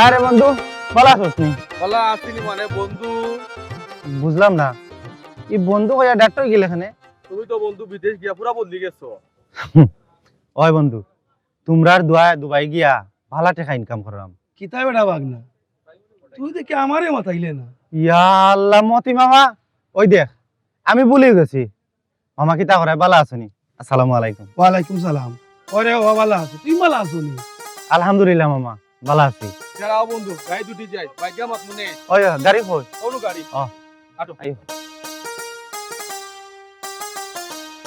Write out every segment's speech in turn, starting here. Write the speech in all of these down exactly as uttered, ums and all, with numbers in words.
আরে বন্ধু, ভালা আছস নি? ভালা আছি নি মানে বন্ধু? বুঝলাম না, ই বন্ধু কইয়া ডাক্তার গেলে এখানে? তুমি তো বন্ধু বিদেশ গিয়া পুরা বদলি গেছো। ওই বন্ধু, তুমরার দোয়ায় দুবাই গিয়া ভালা টেকা ইনকাম করলাম। কিতা বেটা ভাগনা, তুই দেখি আমারে মাতাইলে না। ইয়া আল্লাহ, মতি মামা, ওই দেখ, আমি ভুলি গেছি। মামা, কিতা করায়, ভালা আছো নি? আসসালামু আলাইকুম। ওয়ালাইকুম সালাম। ওরে বাবা, ভালা আছো? তুই ভালা আছো নি? আলহামদুলিল্লাহ মামা, ভালা আছি। যাও বন্ধু, গাড়ি দুটি যাই, বাইকে মাত মনে। ওই, ওই, গাড়ি কই? অনু গাড়ি। ও। আটো। আইও।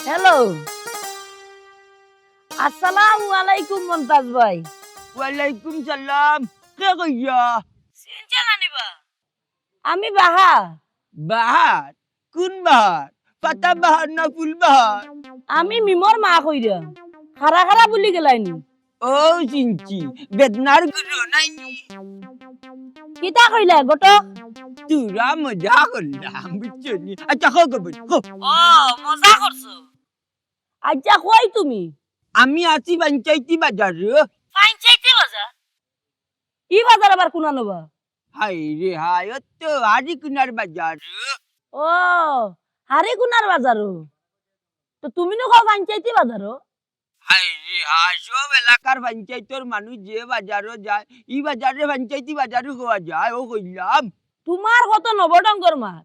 হ্যালো। আসসালামু আলাইকুম মন্তাজ ভাই। ওয়ালাইকুম সালাম। কে কইয়া? চিনছো না নি বা? আমি বাহার। বাহার? কোন বাহার? পাতা বাহার না ফুল বাহার? আমি মিমর মা কইরাম। খারা খারা ভুলি গেলায় নি? ও চিনছি, বেদনার গুরু নাই নি? কিতা কইলা ঘটক? তোরা মজা করলাম, বুঝছো নি? আচ্ছা, কও গো, বল, কও। ও, মজা করছো। আচ্ছা, কই তুমি? আমি আছি পঞ্চায়েতি বাজার। পঞ্চায়েতি বাজার? ই বাজার আবার কুনানো বা? হায় রে হায়, ও তো হারিকুনার বাজার। ও, হারিকুনার বাজারো। তো তুমি নু কও পঞ্চায়েতি বাজারো? হায় রে হায়, সব এলাকার পঞ্চায়েতর মানুষ যে বাজারো যায়, ই বাজারে পঞ্চায়েতি বাজারো কওয়া যায়, ও কইলাম। তোমার কত নবডঙ্গর মাত।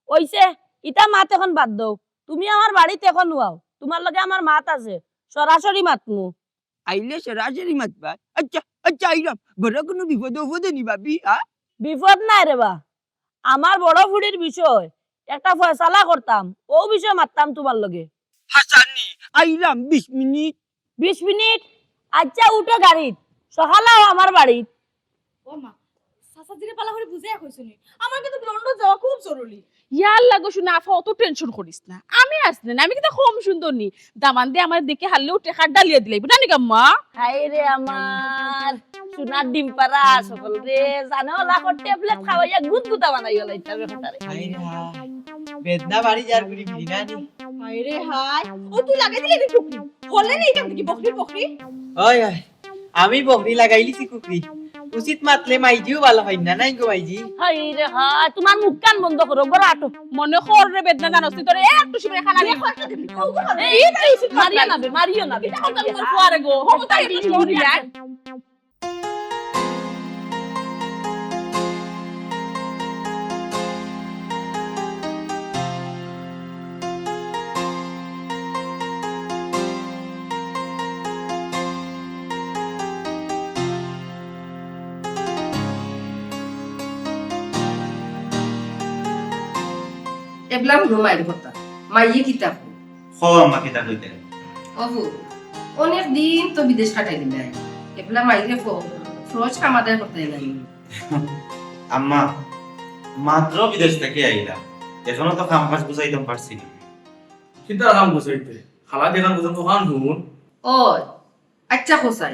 অইছে, ইতা মাত এখন বাদ দেও। তুমি আমার বাড়িত এখন আও। তোমার লগে আমার মাত আছে। সরাসরি মাতমু। আইলে সরাসরি মাতবা। আচ্ছা, আচ্ছা, আইলাম। বড় কুনু বিপদ আপদ নি ভাবি, হ্যাঁ? বিপদ নাই রে বা। আমার বড় ফুড়ির বিষয় একটা ফয়সালা করতাম, অউ বিষয়ে মাততাম তোমার লগে। হাসানি, আইলাম বিশ মিনিট। বিশ মিনিট? আচ্ছা, উঠো গাড়িত, সকালে আও আমার বাড়িত। ও মা, চাচাজিরে ভালা করি বুঝাইয়া কইছো নি? আমার কিন্তু লন্ডন যাওয়া খুব জরুরি। ইয়াল্লা গো সোনা, আফা অত টেনশন করিস না, আমি আছি না, আমি কিতা কম সুন্দর নি? দামান্দে আমার দেখি হারলেউ টেকা ডালিয়া দিলাইবো, না নি আম্মা? হায় রে আমার সোনার ডিম পাড়া সকল রে, জানো লাখর ট্যাবলেট খাওয়াইয়া গুদগুদা বানাইয়া লাইতাম এখনটারে। হায় রে হায়, বেদনা বাড়ি যার বুড়ি ফিরি না নি। হায় রে হায়, ও তুই লাগাই দিলে রে টুকরি, হলে নি এখান থেকে বকরি বকরি। ওই ওই, আমি বকরি লাগাইলিছি কুকরি। উচিত মাতলে মাইজিও ভালা পাইন না, নাই গো মাইজি? হায় রে হায়, তোমার মুখ কান বন্ধ করো, ঘরো আটো। মনে কর রে বেদনা জানোস তুই, তোরে একটু সময় খানা রে। এই, এই, এই, মারিও না বে, মারিও না বে। এটা কথা বলতে পারে গো, হবো তাই একটু সরিয়া। এবলা হুনো মাইর কথা, মাইয়ে কিতা কয়? কও আম্মা, কিতা কইতে? অবু, অনেক দিন তো বিদেশ কাটাই দিলাই, এবলা মাইরে কও, ফরজ কাম আদায় করতে নাই। আম্মা, মাত্র বিদেশ থাকি আইলাম, এখনো তো কাম কাজ গুছাইতাম পারছি না। কিতা কাম গুছাইতে? খালা দেখান বুঝো তো কান হুন। ও, আচ্ছা কসাই,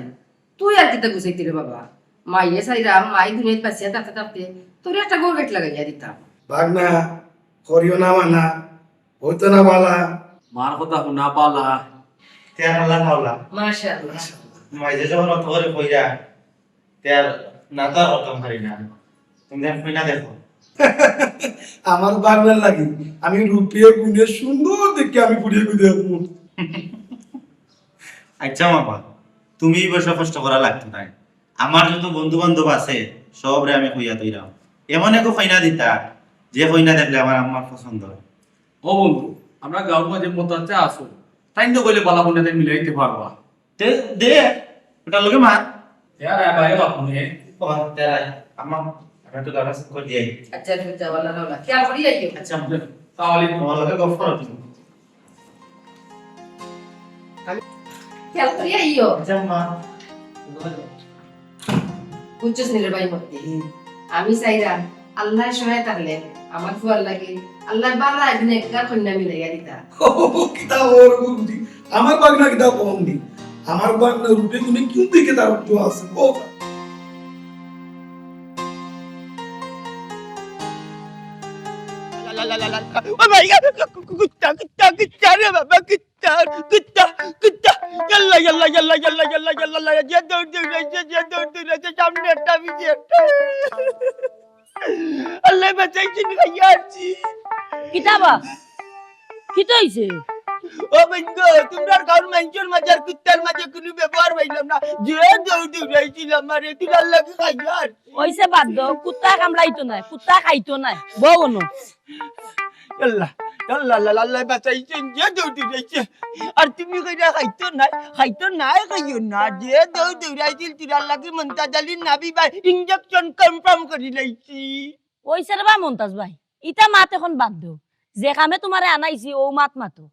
তুই আর কিতা গুছাইতে রে বাবা? মাইয়ে চাইরাম, মাই দুনিয়াত বাঁচিয়া থাকতে থাকতে তোরে একটা গো গেট লাগাইয়া দিতাম। ভাগনা, করিও না মানা, হইতো না বালা। মার কথা হুনা বালা। তে আল্লাহ খাওলা। মাশাআল্লাহ। মাইজে যখন অত করে কইরা, তে আর না তো আর করতাম পারি না। তুমি দেখ, কইনা দেখো। আমার ভাগনার লাগি আমি রূপে গুণে সুন্দর দেখে আমি ফুড়িয়ে গুণে দেখবো। আচ্ছা মামা, তুমি এই বয়সে কষ্ট করা লাগতো না। আমার যত বন্ধু বান্ধব আছে, সবরে আমি কইয়া তৈরাম। এমন এক কইনা দিতা, যে কইনা দেখলে আমার আম্মার পছন্দ হয়। ও বন্ধু, আমরা গাঁওর মাঝে মতাচা আছো, তাই তো কইলে বালা কইনা তাই মিলাইতে পারবা। তে দে, ওটার লগে মার। ইয়ার আয় ভাই, বাপু নে। ও, তে আয়। আম্মা, আমি একটু দরকার করে দিয়ে আই। আচ্ছা, তুমি যাও, আল্লাহ রাওলা। খেয়াল করি আইও। আচ্ছা, আম্মা। তাহলে তোমার লগে গফ করো তুমি। খেয়াল করি আইও। আচ্ছা, আম্মা। বুঝছস নি রে ভাই মতি? হুম। আমি চাইরাম, আল্লাহ সহায় থাকলে আমার ফুয়ার লাগি আল্লাহ বালা একদিন একটা কইনা মিলাইয়া দিতা। কিতা ওর বুদ্ধি? আমার ভাগনা কিতা কম নি? আমার ভাগনা রূপে গুণে কোন দিকে তার উচ্চ আছে? ও। লা, লা, লা, লা, লা। ও ভাই, কু-, কু-, কু-, কুত্তা, কুত্তা, কুত্তা রে বাবা, কুত্তা, কুত্তা। ইয়াল্লা, ইয়াল্লা, ইয়াল্লা, ইয়াল্লা, ইয়াল্লা, ইয়াল্লা, ইয়াল্লা। যে দৌড় দৌড়াইছে, যে দৌড় দৌড়াইছে, সামনে একটা, পিছে একটা। আল্লাহ বাঁচাইছেন, খাইয়া আছি। কিতা বা? কিতা অইছে? ও বইন গো, তোমরার গাঁওর মাইনষর মাঝে আর কুত্তার মাঝে কুনু ব্যবহার পাইলাম না। যে দৌড় দৌড়াইছিল আমারে, তুই আল্লাহকে খাইয়া আছি। অইছে বাদ দেও, কুত্তা কামড়াইতো নায়, কুত্তা খাইতো নায়। বও অনো। আল্লাহ, আল্লাহ, আল্লাহ, আল্লাহ বাঁচাইছেন, যে দৌড় দৌড়াইছে। আর তুমি কইরা খাইতো নায়, খাইতো নায় কইও না। যে দৌড় দৌড়াইছিল, তুই আল্লাহকে মন্তাজ আলীর নাবি ভাই injection confirm করি লাইছি। অইছে রে বা মন্তাজ ভাই, ইতা মাত এখন বাদ দেও। যে কামে তুমারে আনাইছি, অউ মাত মাতো।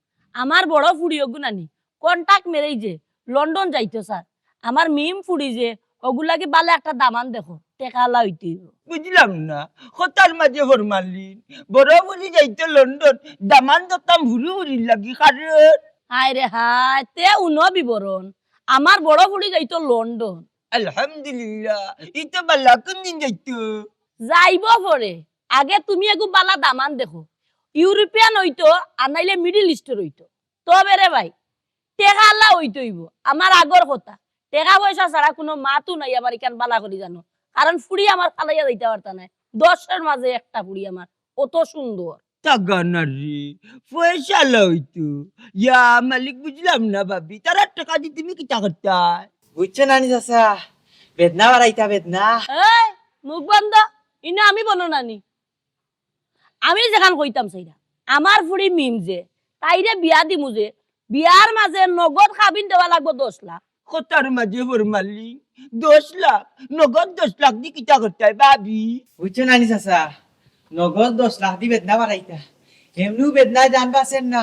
আমার বড় ফুড়ি অগুনানি, contact marriage-এ লন্ডন যাইতো চার। আমার মিম ফুড়ি যে, অগুর লাগি বালা একটা দামান দেখো, টেকাআলা অইতে অইবো। বুঝলাম না, কথার মাঝে ফরমালিন। বড় ফুড়ি যাইতো লন্ডন, দামান দেখতাম হুরু ফুড়ির লাগি, কারণ হায় রে হায়, তে উনো বিবরণ। আমার বড় ফুড়ি যাইতো লন্ডন। আলহামদুলিল্লাহ, ই তো বালা, কোন দিন যাইতো? যাইবো পরে, আগে তুমি এগু বালা দামান দেখো, ইউরোপিয়ান অইতো, আর নাইলে মিডল ইস্টর অইতো। তবে রে ভাই, টেকাআলা অইতে অইবো, আমার আগর কথা। টেকা পয়সা ছাড়া কুনু মাতউ নাই আমার ইখান, বালা করি জানো। কারণ ফুড়ি আমার ফালাইয়া যাইতা পারতা নায়, দশর মাঝে একটা ফুড়ি আমার, অত সুন্দর। তাগা না রে, পয়সাআলা অইতো। ইয়া মালিক, বুঝলাম না ভাবি, তারার টেকা দি তুমি কিতা করতায়? বুঝছো নানি চাচা, বেদনা বাড়াইতা বেদনা। এই, মুখ বন্ধ, ইনো আমি বনো নানি। আমি যেখান কইতাম চাইরা, আমার ফুড়ি মিম যে, তাইরে বিয়া দিমু যে, বিয়ার মাঝে নগদ কাবিন দেওয়া লাগবো দশ লাখ। কথার মাঝে ফরমালিন, দশ লাখ, নগদ দশ লাখ দি কিতা করতায় ভাবি? বুঝছো নানি চাচা, নগদ দশ লাখ দি বেদনা বাড়াইতা, এমনেউ বেদনায় জান বাঁচের না,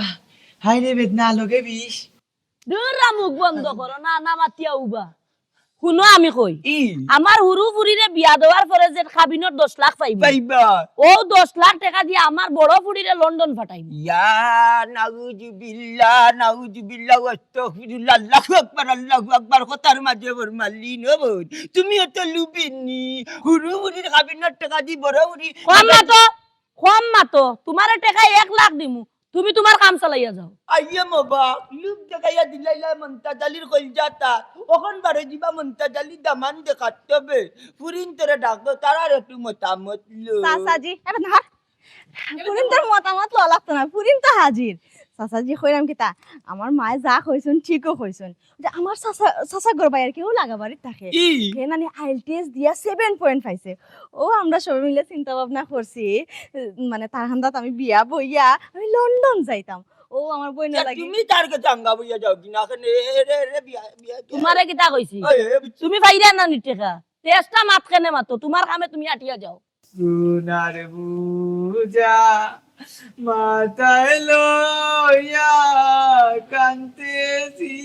হায় রে বেদনা লগে বিষ। দুররা মুখ বন্ধ করো, না, না মাতিয়া উবা। হুনো আমি কই, ই। আমার হুরু ফুড়িরে বিয়া দেওয়ার পরে যে কাবিনর দশ লাখ পাইবো, পাইবা। অউ দশ লাখ টেকা দিয়া আমার বড় ফুড়িরে লন্ডন পাঠাইবো। ইয়া নাউজুবিল্লাহ, নাউজুবিল্লাহ, আস্তাগফিরুল্লাহ, আল্লাহু আকবার, আল্লাহু আকবার, কথার মাঝে ফরমালিন, ও বইন, তুমি অত লুবিনি, হুরু ফুড়ির কাবিনর টেকা দি বড় ফুড়ি কম মাতো, কম মাতো, তুমারে টেকা এক লাখ দিমু, তুমি তুমার কাম চালাইয়া যাও। আইয়ে মবা, লুব দেখাইয়া দিলাইলা মন্তাজ আলীর কইলজাতা। অখন বারো যিবা মন্তাজ আলী দামান দেখাত তবে। ফুরিন্তরে ডাকো, তারার একটু মতামত লও। চাচাজি, এবার না। ফুরিন্তর মতামত লওয়া লাগতো না, ফুরিন্ত হাজির। চাচাজি, কইরাম কিতা, আমার মায়ে যা কইছইন, ঠিকউ কইছইন। যে আমার চাচা, চাচা ঘর বাইর কেউ লাগা বাড়িত থাকে। ই। হে নানি আইএলটিএস দিয়া সেভেন পয়েন্ট পাইছে। অউ আমরা সবে মিলে চিন্তা ভাবনা করছি, মানে, তার হান্দাত আমি বিয়া বইয়া আমি লন্ডন যাইতাম। অউ আমার বইনর লাগি। তুমি তার কাছে আঙ্গা বইয়া যাও কি না? কেনে? এ রে, এ রে, বিয়া, বিয়া, বিয়া। তুমারে কিতা কইছি? এই, এই, তুমি পাইরায় না নি টেকা? তেষ্টা মাত কেনে মাতো? তুমার কামে তুমি আটিয়া যাও। সোনার বুঝা মাথায় লইয়া কান্দেছি।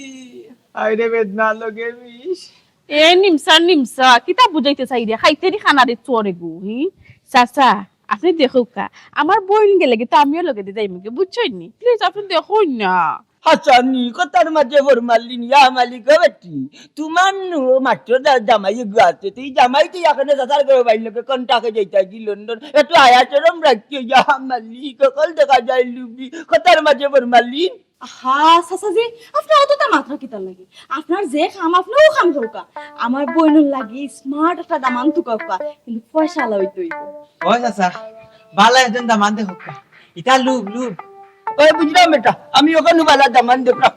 হায় রে বেদনা লগে বিষ। এ নিমসা, নিমসা, কিতা বুঝাইতে চাইরে? খাইতে নি খানা রে চোরে গো, হি? চাচা, আপনে দেখউক্কা, আমার বইন গেলে কিন্তু আমিও লগে দি যাইমুগি, বুঝছইন নি? প্লিজ, আপনে দেখইন না। হাছানি, কথার মাঝে ফরমালিন, ইয়া মালিক, ও বেটি, তুমার নু মাত্র দা-, জামাই এগু আছে, তুই জামাই তুই এখানে চাচার ঘর বাইর লগে কন্টাকে যাইতা কি লন্ডন, একটু হায়া শরম রাখিও, ইয়া মালিক, অকল দেখা যায় লুবি, কথার মাঝে ফরমালিন। হা, চাচাজি, আপনে অততা মাতরা কিতার লাগি? আপনার যে কাম, আপনে অউ কাম করউক্কা। আমার বইনর লাগি smart একটা দামান তুকাউক্কা, কিন্তু পয়সাআলা অইতে অইবো। ও চাচা, বালা একজন দামান দেখউক্কা। ইতা লুব, লুব। ওই বুঝলাম বেটা, আমি অখান নু বালা দামান দেখলাম।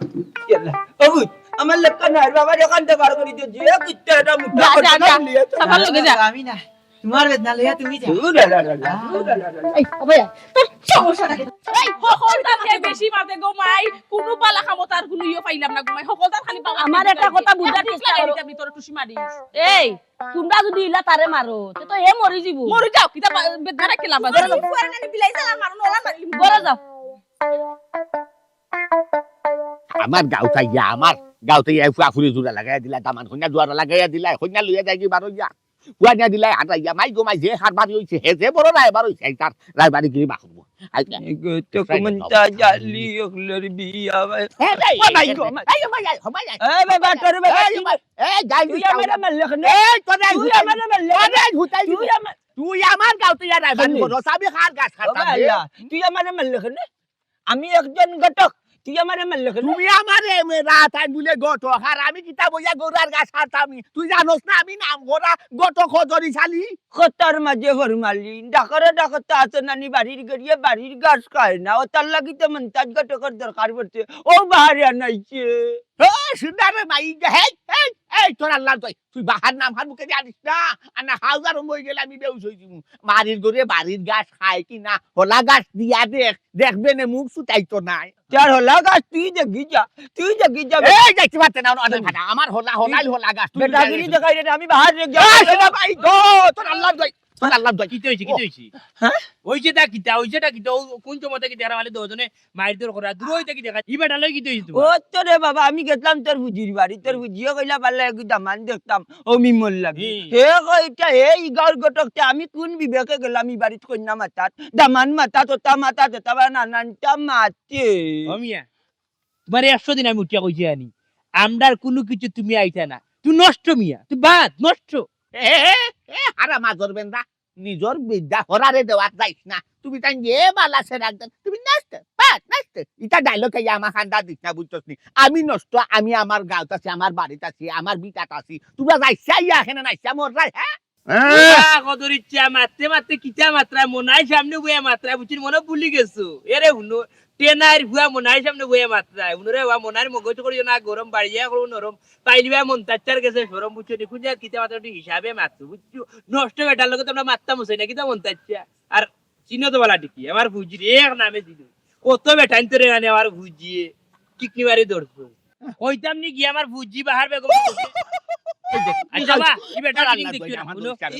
ইয়াল্লা। ও বুঝ, আমার লেখা না, আর বাবা অখান থাকি বার করি দে, যে কুত্তা এটা মুটা যা, যা, যা। চাচার লগে যা। আমি না, তুমার বেদনা লইয়া তুমি যাও। উ লা লা লা লা, উ লা লা লা লা। এই, ও ভাইয়া, তোর সমস্যা নাকি? এই, হকলতাত হে বেশি মাতে গো মাই, কুনু বালা কামো তার কুনু ইয়ে পাইলাম না গো মাই, হকলতাত খালি বাবা আমার একটা কথা বুঝার চেষ্টা করো। ভিতরে টুসি মারি। এই, তুমরা যুদি ইলা তারে মারো, তে তো হে মরি যিবো। মরি যাও, কিতা বা-, বেদনা রাখি লাভ আছে? মরি যাও। ফুয়ারে নানি বিলাই চালান মারো, নলা মারি। ঘরো যাও। আমার গাউত আইয়া, আমার গাউত আইয়া ফুয়া ফুরি জুড়া লাগাইয়া দিলা, দামান কইনা জুড়া লাগাইয়া দিলা, কইনা লইয়া যাইগি বারইয়া। ফুয়া নিয়া দিলা হারাইয়া, মাই গো মাই যে হার বাড়ি অইছে, হে যে বড় রায়বার অইছে, এই তার রায়বারি গিরি বাকুরবো। আই, এগো তো রায় কমন দাও। তা জালি অকলর বিয়া ভাই। এ, এই, ও মাই এই, গো, এই, মাই। এই, ও মাই, এই, ও মাই, এই। এ, বাবা, তোর বাবা, এই, তুই, এই, যাই তুই তুই আমারে যাও। মারলে কেনে? এই, তোরে তুই হুতাই, আমারে মারলে তোরে কেনে? হুতাই তুই দিবি। আমার তুই আমার গাঁওত ইয়া রায়বানি আমি? করস, আমি কার গাছ ও কাটতাম রে? বাবা, তুই আমারে মারলে কেনে? আমি একজন ঘটক, তুই আমারে মারলে কেনে? তুমি আমারে মে-, রাত আইন বুলে ঘটক, আর আমি কিতা বইয়া গরুর গাছ কাটতাম? তুই জানোস না আমি নাম করা ঘটক হজরি শালি? কথার মাঝে ফরমালিন, ডাকারে ডাকতে আছে নানি বাড়ির গড়িয়ে বাড়ির গাছ খায় না, ও তার লাগি তো মন্তাজ ঘটকর দরকার পড়ছে, ও বাহারে আনাইছে। ও, শুন না রে মাই, এই, এই, এই, তোর আল্লাহর দোহাই, তুই বাহার নাম হার মুখে দিয়ে আনিস না, আর না হাজার হয়ে গেলে আমি বেউস হয়ে যাবো। বাড়ির গড়িয়ে বাড়ির গাছ খায় কি না, হলা গাছ দিয়া দেখ, দেখবে নে মুখ ছুটাইতো নাই। তার হলা গাছ তুই দেখি যা, তুই দেখি যা। এই যাইতে পারতে না, অনেক ফাটা। আমার হলা, হলাই হলা গাছ, তুই বেটাগিরি দেখাই রে, আমি বাহার রে, এই, যা। শোনা ভাই, গো, তোর আল্লাহর দোহাই, তোর আল্লাহর দোহাই। কিতা হইছে, কিতা হইছে? হ্যাঁ? ওই যে তা কিতা, ওই যে তা কিতা, ও কোন সময় কিতা, মানে দুজনে মাইর দর করা, দূর হইতে কিতা, ই বেটা লই কিতা হইছে ও তোমার? তো রে বাবা, আমি গেছিলাম তোর বুজির বাড়ি, তোর বুজিয়ে কইলা, "বালা, একটু দামান দেখতাম, ও মিমর লাগি।" হুম। হে কইতা, "হে, ই গাঁওর ঘটক, তে আমি কোন বিবেকে গেলাম ই বাড়িত কইন্যা মাতাত, দামান মাতাত, ওটা মাতাত, ওটা বা নানানটা মাতে।" ও মিয়া, তোমার একশো দিন আমি উঠিয়া কইছি আনি, আমরার কুনু কিছু তুমি আইতা না। তুই নষ্ট মিয়া, তুই বাদ, নষ্ট। এ, এ, এ, হারা মাজর বেন্দা, নিজর বিদ্যা হরারে দেওয়াত যাইস না। তুমি তাই যে বালা সেরাক দেন, তুমি নষ্ট, বাদ, নষ্ট। ইটা ডায়লগ খাইয়া আমার খান্দা দিস না, বুঝছস নি? আমি নষ্ট, আমি আমার গাঁওত আছি, আমার বাড়িত আছি, আমার বিটাত আছি। তোমরা যাইছা ইয়া এখানে নাইছা মোর রায়, হ্যাঁ? হ্যাঁ। উবা, কদর ইচ্ছা, মারতে মারতে কিতা মাতরায়, মনাই সামনে বইয়া মাতরায়, বুঝছিস, মনে ভুলি গেছো। এরে হুনো, টেনাইর ফুয়া মনাই সামনে বইয়া মাতরায়, হুনো রে, ওয়া মনাইর মগজ করিও না, গরম বাড়িয়া করো নরম, পাইলিবা মন্তাজ চাচার গেছে শরম, বুঝছো নি, কোন জায়গা কিতা মাতরায় একটু হিসাবে মাতো, বুঝছো? নষ্ট বেটার লগে তো আমরা মাততাম হচ্ছে না, কিতা মন্তাজ চাচা? আর চিনো তো বালা ঠিকই, আমার ফুজির এক নামে চিনো। কত বেটাইন তোরে মানে আমার ফুজিয়ে কিকনি মারি ধরছো। কইতাম নি গিয়া আমার ফুজি বাহার বেগম। এই দেখ, আচ্ছা বা, ই বেটা আমার আল্লাহ দেখি কই, না, আমার হুনো। দোষ কার?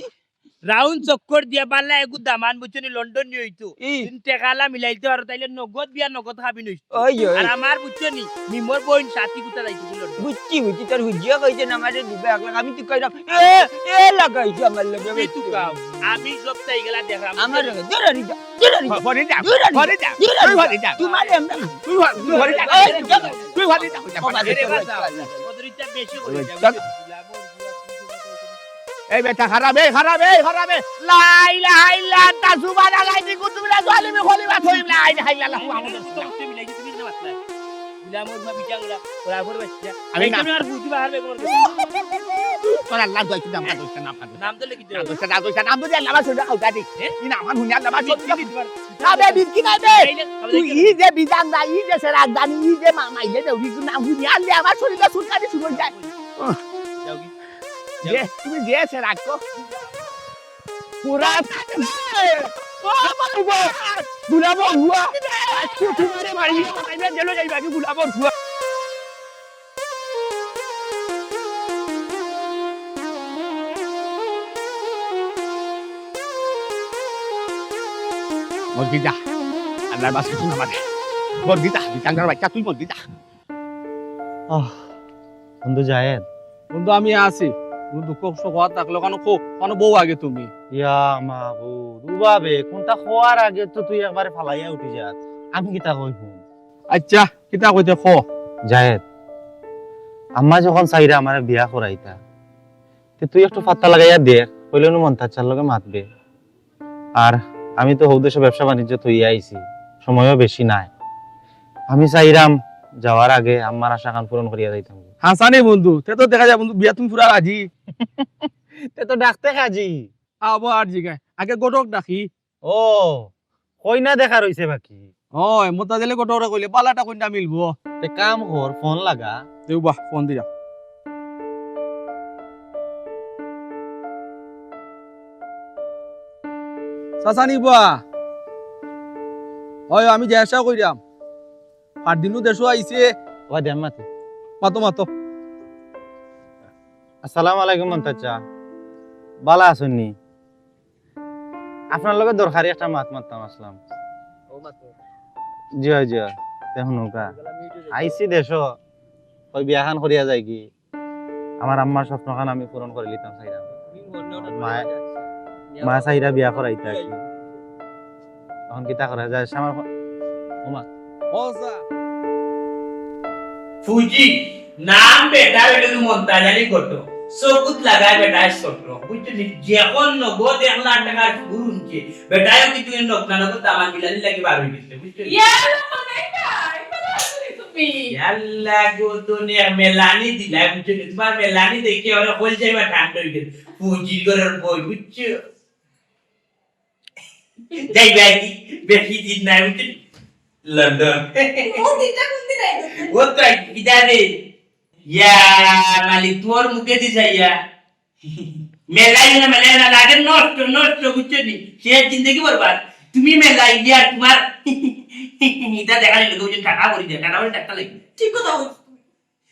রাউন্ড চক্কর দিয়া বালা এগু দামান বুঝছো নি, লন্ডন নিয়া অইতো। ই। তুমি টেকালা মিলাইতে পারো, তাইলে নগদ বিয়া নগদ খাবি নইস। ওই, ওই। আর আমার বুঝছো নি, মিমর বইন সাথী কুতা যাইতো লন্ডন। বুঝছি, বুঝছি, তোর হুজিয়া কইছে না, আমারে দিবা এক লাখ, আমি তো কইলাম, এ, এ লাগাইছে আমার লগে। এই তো গাও, আমি সব তাই গেলা দেখলাম। আমার লগে, দূর হরি যা, দূর হরি যা, ফরে যা, দূর হরি ফরে যা, যা, দূর হরি তুই যা। ফরে যা। তোমারে আমরা তুই ফরে, তুই ফরে যা। এই, যা। তুই ফরে যা। আরে বাবা, কদরিটা বেশি করে যা। এই বেটা খারাপ, এই খারাপ, এই খারাপ, এই। লা ইলাহা ইল্লা আনতা সুবহানাকা ইন্নী কুনতু মিনাজ জালিমিন। খলিফা তৈয়ব, লা ইলাহা ইল্লাল্লাহু মুহাম্মাদুর রাসূলুল্লাহ। তুমি মিলাই, তুমি না মাতলা। গুলামর মা বিটা গুলা, ওরা করে বাচ্চা। আমি এই না। তুমি আর বুঝি বাহার বেগম। তোর আল্লাহ দোহাই, তুই নাম দোষ, নাম দোষ। নাম তো লিখি দে। নাম দোষ, নাম দোষ, নাম দোষ, আল্লাহ বাসু, না, উঠা দিক। হ্যাঁ? এই নাম হুনি আল্লাহ বাসু। বিলকি দিবার। না বে, বিলকি নাই বে। এই নে, তুই এই যে বিজান দা, এই যে সেরাক দানি, এই যে মামা, এই যে দেউরি, নাম হুনি আল্লাহ আমার শরীরে চুলকানি শুরু হয়ে যায়। যাও কি? যে, তুমি যে সেরাক কো। পুরা ও বাবা, গুলামর ফুয়া। আজকে তোমারে মারি, মারি জেলো যাইবা কি গুলামর ফুয়া। মরগি যা। আল্লাহর বাস কিছু না মারে। মরগি যা, বিকাঙ্গার বাচ্চা, তুই মরগি যা। আহ, বন্ধু জায়েদ। বন্ধু, আমি আছি। কোনো দুঃখ কষ্ট হওয়ার থাকলে ওখানে খো-, ওখানে বউ আগে তুমি। ইয়া মাবুদ, উবাবে, কোনটা খোয়ার আগে তো তুই একবারে ফালাইয়া উঠি যাস। আমি কিতা কই হুন? আচ্ছা, কিতা কইতে খো? জায়েদ, আম্মা যখন চাইরা আমারে বিয়া করাইতা, তে তুই একটু ফাত্তা লাগাইয়া দেখ, কইলে নু মন্তাজ চাচার লগে মাতবে। আর আমি তো হউ দেশো ব্যবসা বাণিজ্য থইয়া আইছি, সময়ও বেশি নাই। আমি চাইরাম যাওয়ার আগে আম্মার আশাখান পূরণ করিয়া যাইতাম। হাছানি বন্ধু, তে তো দেখা যায় বন্ধু বিয়া তুমি পুরা রাজি। তে তো ডাকতে কাজি। আবো আর জিগায়, আগে ঘটক ডাকি। ও, কইনা দেখা রইছে বাকি। ওই, মোতাজেলে ঘটকরে কইলে বালাটা কইনা মিলবো। তে কাম কর, ফোন লাগা। দেও বা, ফোন দিরা। চাচা নি বা? ওই, আমি জিজ্ঞাসা কইরাম। আর দিনু দেশো আইছে। ওই দেন মাতো। মাতো, মাতো। আসসালামু আলাইকুম মন্তাজ চাচা। বালা আছইন নি? আপনার লগে দরকারি একটা মাত মাততাম আসলাম। জি অয়, জি অয়। দেখুন নৌকা। আইছি দেশো, ওই বিয়াখান করিয়া যাইগি। আমার আম্মার স্বপ্নখান আমি পূরণ করিলিতাম চাইরাম। মায়, মায় চাইরা বিয়া করাইতা আর কি। এখন কিতা করা যায়? সে আমার ফ-, ওমা। ফুজি, নাম বেটা বেটা তুই মন্তাজ আলী ঘটক। চকুত লাগায় বেটায় চক্র, বুঝছো নি? যখন নগদ এক লাখ টাকার সুর হুনছে, বেটায়ও কিন্তু এই নগ্না নগদ দামান বিলানি লাগি বার হয়ে গেছে, বুঝছো নি? ইয়া আল্লাহ, মনাই ভাই, ভালা আছো নি তুমি? ইয়াল্লা গো, দুনিয়া মেলানি দিলা, বুঝছো নি? তোমার মেলানি দেখে ওরা হল যাইবা ঠান্ডা হয়ে গেছে। ফুজির ঘরের বই, বুঝছো? যাই ভাই, বেশি দিন নাই, বুঝছো নি? লন্ডন। ও দিনটা কোন দিন আইবে? ও তো আই, ইদারে। ইয়া, মালিক, তোর মুখে দিছে ইয়া। মেলাই না, মেলাই না, লাগে নষ্ট, নষ্ট, বুঝছো নি? সে জিন্দেগি বরবাদ। তুমি মেলাই দিয়া তোমার ইটা দেখা নিলে, ওই যে টাকা করি দেয়, টাকা করি টাকা লাগে। ঠিক কথা বলছো তুমি।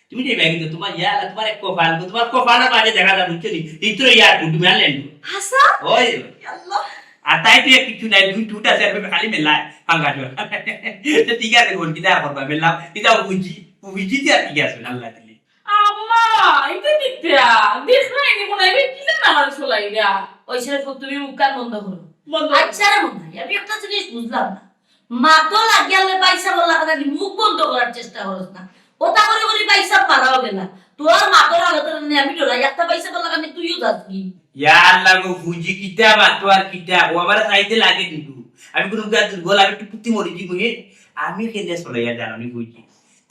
তুমি যে ব্যাগ দিও, তোমার ইয়া, তোমার এক কপাল, তোমার কপালের মাঝে দেখা যায়, বুঝছো নি? ভিতরে ইয়া, গুড ম্যান ল্যান্ড। হাসা? ওই। আল্লাহ। আর তাই তো কিছু নাই, দুই টুট আছে, আর খালি মেলায়, ফাঙ্গা জল। তো ঠিক আছে, বোন, কিতা করবা, মেলা, কিতা বুঝি, বুঝি দিয়া ঠিক আছে, আল্লাহ দিলে। আম্মা, ইটা কিতা? দেখরায়নি মনে হয়, এবার কিলা নামাজ চলাইরা? ওই ছেলে, তুমি মুখ কান বন্ধ করো। বন্ধ। আচ্ছা রে মনে হয়, আমি একটা জিনিস বুঝলাম না। মা তো লাগিয়ালে পয়সা বললা কেন, মুখ বন্ধ করার চেষ্টা করস না। কথা করে করে পয়সা মারাও গেলা। তোর মা তোর হালত নিয়ে আমি ডরাই, একটা পয়সা বললা কেন, তুইও যাস কি? ইয়া আল্লাহ গো, ফুজি কিতা মাতো আর কিতা, ও আমার চাইতে লাগে কিন্তু। আমি কোনো গা দুর্বল, আমি একটু পুতি মরি দিব হে। আমি খেলে চলে যা জানো নি ফুজি।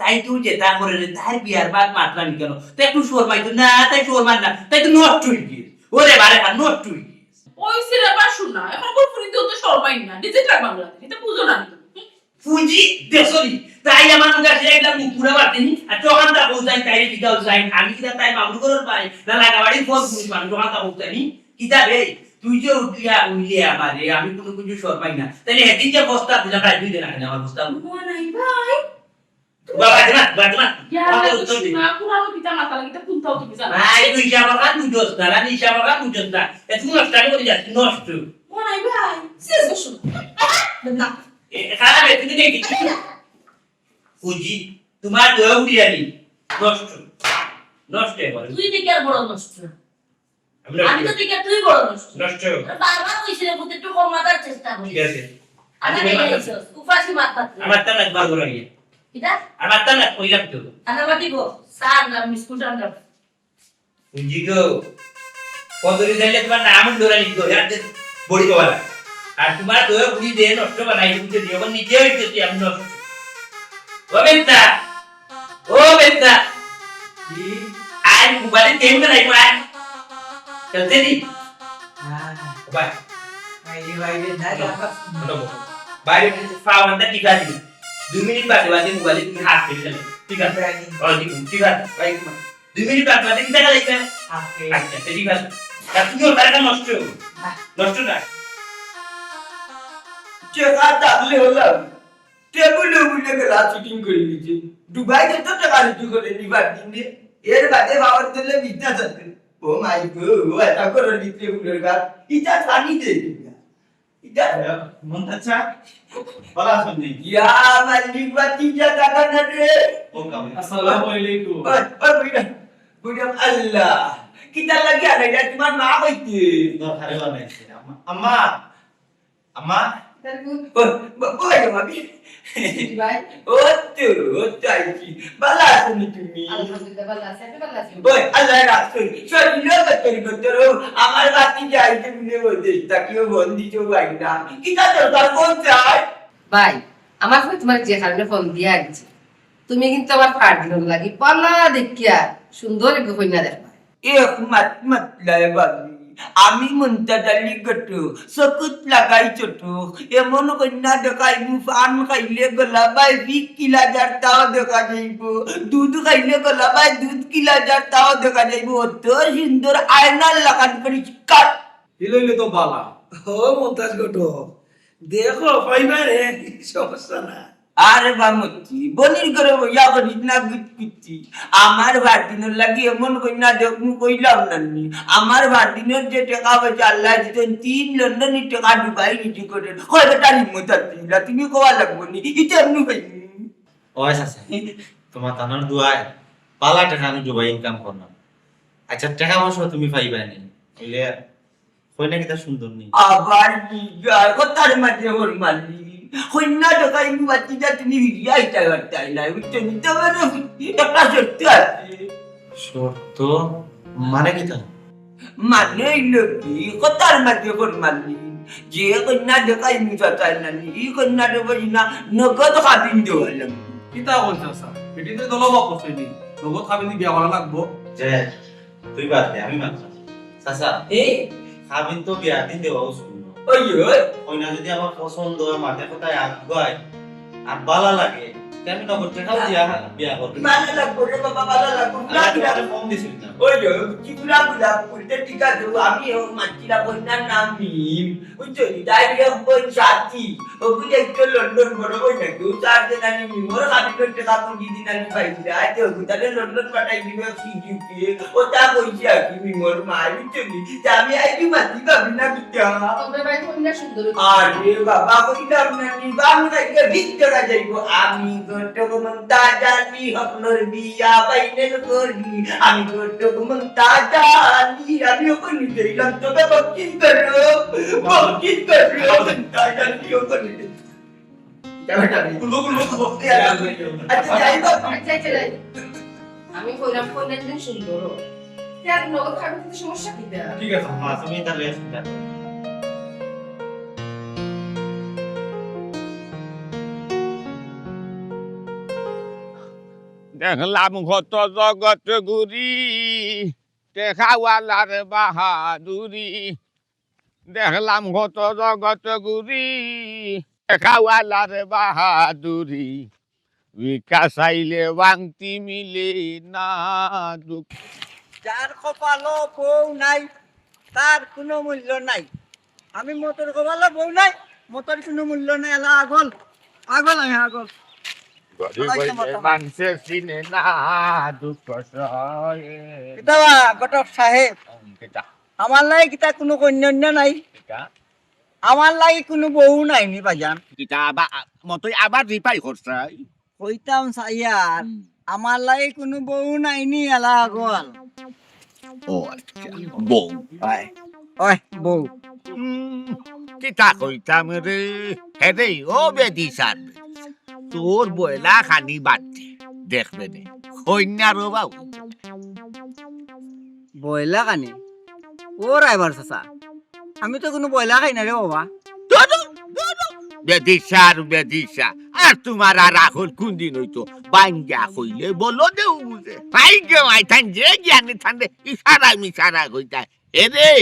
তাই তো যেতা করে রে, তার বিয়ার বাদ মাতলাম কেন? তাই একটু শরমাইতো না, তাই শরমার না, তাই তো নষ্ট হয়ে গিয়েছে। ওরে বারে, আর নষ্ট হয়ে গিয়েছে। ওই সিরে বা শোনা, এখন কোন ফুরিতে তো শরমাই না, ডিজিটাল বাংলাদেশ, এটা বুঝো না তুমি। ফুজি, দেখছো নি? তাই আমার মুখে আসে একদম মুখ পুরা বাড়তে নি, আর যখন তা বলতাই তাই বিকাল যাই, আমি কিতা তাই মামুর করার পাই, না লাগাবাড়ি ফোন পুলিশ মানুষ, যখন তা বলতাই নি, কিতা রে? তুই যে উঠিয়া উইলে আমারে, আমি কোনো কিছু শরমাই না। তাহলে একদিন যে বস্তা দিলাম, তাই দুই দিন আগে আমার বস্তা। মনাই ভাই, বাবা, বাবা, বাবা, বাবা। ইয়া, বাবা, তুমি উত্তর দিন। না, কোরআন কিতা মাথা লাগি, তা কোনটাও তুমি জানো না। ভাই, তুই হিসাব খান বুঝোস না, রানী হিসাব খান বুঝোস না। এত নষ্ট আমি করে যাচ্ছি, নষ্ট। মনাই ভাই, শেষ বসো। না। এ, খারাপ, এ, তুমি দেখি। বুঝি, তোমার দয়া উড়িয়ানি। নষ্ট। নষ্ট এবার। তুই দেখি আর বড় নষ্ট। আমি তো দেখি তুই বড় নষ্ট। নষ্ট। বারবার কইছি রে, পুতে একটু কম মাতার চেষ্টা করিস। ঠিক আছে। আনা আমি লেগে মাথা আইছস, উপাসি মাত পাতলি। আমার তো না একবার বড় হইয়া। কিতা? আমার তো না কইলাম তো। আনা বাটি গো, চা আনলাম, বিস্কুট আনলাম। বুঝি গো, কদরি চাইলে তোমার নাম ধরে নিত, আর যে বড়ি বাবা। আর তোমার দয়া বুড়ি দেহে নষ্ট বানাই দিতে দিও, এখন নিজে হইতেছি আমি নষ্ট। ও বেটা, ও বেটা। কি? আয় মোবাইলে গেম খেলাই, আয়। খেলতে দি? হ্যাঁ। বাই। বাইরে, বাইরে, না, হ্যালো। যাবা। হ্যালো। বাইরে পাওয়ারটা ঠিক আছে। দুই মিনিট বাদে বাদে মোবাইলে তুমি হাত ফেলে খেলো। ঠিক আছে? বাইরে। ও, ঠিক, ঠিক আছে। বাইরে। দুই মিনিট বাদে বাদে কিতা খেলাইতে? হাত ফেলে। আচ্ছা, ঠিক আছে। তা তুমি ওর বাড়িটা নষ্ট। না। নষ্ট না। টেকা থাকলে হলাম। টেবিলে উঠে গেলা চিটিং করে দিছে। দুবাই যত টাকা রুটি করে দিবার দিনে, এর বাদে বাবার দিলে বিদ্যা যাবে। ও মাই গো, ও এটা করে দিতে উঠে গা। ইটা পানি দে দিবা। ইটা মন্তাজ চা, ভালা আছইন নি? ইয়া মালিক, বাতি যা টাকা না রে। ও কাম। আসসালামু আলাইকুম। ওই, ওই, বুঝলাম, বুঝলাম, আল্লাহ। কিতা লাগে আর এটা তোমার মা হইতে? দরকারে বানাইছে। আম্মা, আম্মা, আম্মা। ও, ব-, বই রে ভাবি। জি ভাই। ও তো, ও তো আইছি। ভালা আছো নি তুমি? আলহামদুলিল্লাহ, ভালা আছি। আপনি ভালা আছেন? বই, আল্লাহ রাখছো। শরীরও গতর গতর ও। আমার বাতি যাইতে মনে হচ্ছে, তাকেও বন্দি তো ভাই না। কিতা দরকার কোন চাই? ভাই, আমার ফোন তোমার যে কারণে ফোন দিয়া আনছি। তুমি কিন্তু আমার ফার্দিনর লাগি ভালা দেখিয়া সুন্দর এক কইনা দেখবা। এক মাত মাতলায় ভাবি, আমি মন্তাজ আলী ঘটক, চকুত লাগাই চটক, এমন কইনা দেখাইমু, পান খাইলে গলা বায়, বিষ কিলা যার তাও দেখা যাইব, দুধ খাইলে গলা বায়, দুধ কিলা যার তাও দেখা যাইব, অত সুন্দর আয়নার লাখান পরিষ্কার। হিলইলে তো বালা। ও মন্তাজ ঘটক, দেখো, পাইবা রে, সমস্যা না। আরে বামতি, বনির ঘরে বইয়া করিস না গুতগুতি। আমার ফার্দিনর লাগি এমন কইনা দেখমু কইলাম না নি। আমার ফার্দিনর যে টেকা পয়সা আল্লাহ দিতেন, তিন লন্ডনি টেকা ডুবাই রুজি করে। কয় বেটার হিম্মত আছে না, তুমি কওয়া লাগবো নি। ইতে এমনি পাইনি। ও আচ্ছা, আচ্ছা। তোমার তানার দোয়ায় বালা টেকা আমি ডুবাই ইনকাম করলাম। আচ্ছা, টেকা পয়সা তুমি পাইবা নি। বুঝলে? কইনা কিতা সুন্দর নি? আবার কি যায়? কথার মাঝে ওর মালি। কইনা দেখাই বাতি যা তুমি হিরিয়া ইটা করতে আইলা। বুঝছো নি? তো মানে একটা শর্ত আছে। শর্ত? মানে কিতা? মানে অইলো কি, কথার মাঝে ফরমালিন, যে কইন্যা দেখাইমু চাচায় নানি, ই কইন্যারে বুঝি না, নগদ কাবিন দেওয়া লাগবো। কিতা কইন চাচা? বেটিন্তরে তো লবা পছন্দ নি, নগদ কাবিন দি বিয়া করা লাগবো। যে, তুই বাদ দে, আমি মাতরাম। চাচা, এই? কাবিন তো বিয়ার দিন দেওয়া উচিত না। ওই, ওই। কইন্যা যদি আমার পছন্দ হয়, মাতে কথায় আগুয়ায়, আর বালা লাগে, তে আমি নগদ টেকাও দিয়া বিয়া করমু। বালা লাগবো রে বাবা, বালা লাগবো। আরে, তুই আমারে ফোন দিছিস না। ওই যে, কি গুলা গুলা করতে ঠিক আছে, ও আমি ও মাতছিলাম, কইন্যার নাম মিম। বুঝছো নি? তাই এক বইন সাথী, ও বুঝে একটু লন্ডন বড় বইন নাকি, ও চার দিন আনি মিমর কাবিনর টেকা কোন দিন আনি পাইছি না। আজ ও তাহলে লন্ডন পাঠাই দিবে সিজিপি, ও তা কইছি আর কি মিমর মা, বুঝছো নি? তে আমি আইছি মাতি পাবি না কিতা? তবে ভাই, কইন্যা সুন্দর। আরে বাবা, কইলাম না নি, বাবা, আমি কালকে ভিতরে যাইবো। আমি ঘটক মন্তা জানি, হকলর বিয়া ফাইনাল করি। আমি ঘটক মন্তা জানি, আমি ওখানে যাইলাম, তবে বকিং করো, বকিং করো, মন্তা জানি ওখানে। যাবে, যাবে। গুলো, গুলো, গুলো। আচ্ছা, যাই হোক। আচ্ছা, আচ্ছা, যাই। আমি কইলাম, কইন্যা যদি সুন্দর হয়, তে আর নগদ কাবিন দিতে সমস্যা কিতা? ঠিক আছে, মা, তুমি তাহলে চিন্তা করো। দেখলাম কত জগত ঘুরি, টেকাওয়ালার বাহাদুরি। দেখলাম কত জগত ঘুরি, টেকাওয়ালার বাহাদুরি। ভিক্ষা চাইলে ভাংতি মিলে না, দুঃখ। যার কপালো বউ নাই, তার কোনো মূল্য নাই। আমি মতর কপালো বউ নাই, মতর কোনো মূল্য নাই। এলা আগল, আগল আমি আগল। গরিব হইলে মানষে চিনে না, দুঃখ সহে। কিতা বা, ঘটক সাহেব? হুম, কিতা? আমার লাগি কিতা কোনো কইন্যা নাই? কিতা? আমার লাগি কোনো বউ নাই নি বাজান? কিতা আবা-, মতই আবার রিপাই করছাই? কইতাম চাইয়ার, হুম। আমার লাগি কোনো বউ নাই নি, এলা আগল। ও আচ্ছা, বউ। ওই, ওই, বউ। উম, কিতা কইতাম রে? হে রে, ও বেদিশার, তোর বয়লা খানি বাদ দে, দেখবে নে, কইন্যার অভাব। বয়লা খানি? ও রায়বার চাচা, আমি তো কোনো বয়লা খাই না রে বাবা। ধুরু, ধুরু, বেদিশার বেদিশা। আর তোমার আর আখল কোন দিন অইতো? বাঙ্গা কইলে বলো দেও বুঝে। হাই গে মাই, তান যে জ্ঞানে তান দে, ইশারা মিশারা কইতায়। এ রে,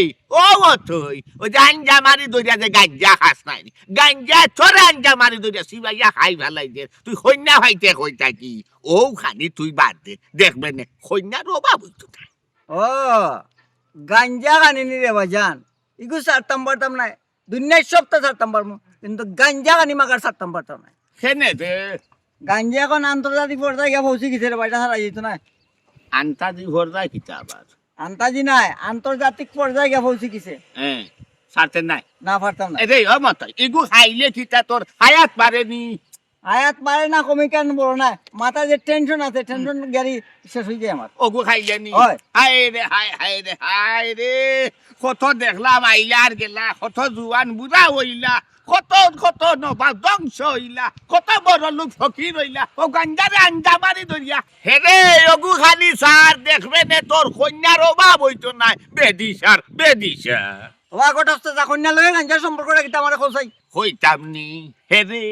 ও মতই, ও যে আঞ্জা মারি ধরিয়া যে গাঞ্জা খাস নাই নি। গাঞ্জা তোরে আঞ্জা মারি ধরিয়া সিবাইয়া খাই ফালাই দে। তুই কইন্যা পাইতে কই থাকি? ও খানি তুই বাদ দে। দেখবে নে, কইন্যার অভাব অইতো না। ও, গাঞ্জা খানি নি রে বাজান। ইগু ছাড়তাম পারতাম নায়। দুনিয়ার সবতা ছাড়তাম পারমু। কিন্তু গাঞ্জা খানি মাগার ছাড়তাম পারতাম নায়। কেনে রে? গাঞ্জা এখন আন্তর্জাতিক পর্যায়ে গিয়া পৌঁছি গেছে রে, বাইটা ছাড়া যেত না। আন্তাজি পর্যায়ে কিতা আবার? আন্তাজি নায়, আন্তর্জাতিক পর্যায়ে গিয়া পৌঁছি গেছে। হ্যাঁ, ছাড়তে নাই। না, পারতাম না। এ রে, ও মতই, ইগু খাইলে কিতা তোর হায়াত বাড়ে নি? হায়াত বাড়ে না, কমে কেন বড় না? মাথা যে টেনশন আছে, টেনশন গাড়ি শেষ হয়ে যায় আমার। ওগু খাইলে নি? হয়। হায় রে, হায়, হায় রে, হায় রে। কত দেখলাম আইলা আর গেলা, কত জুয়ান বুড়া হইলা, কত, কত নবাব ধ্বংস হইলা, কত বড় লোক ফকির হইলা, ও গাঞ্জারে আঞ্জা মারি ধরিয়া। হে রে, ওগু খালি স্যার দেখবে নে, তোর কইন্যার অভাব হইতো নায়। বেদিশার, বেদিশা। ও আগত আসতে যা কইন্যা লগে গাঞ্জার সম্পর্কটা কিতা আমারে কও চাই। কইতাম নি, হে রে,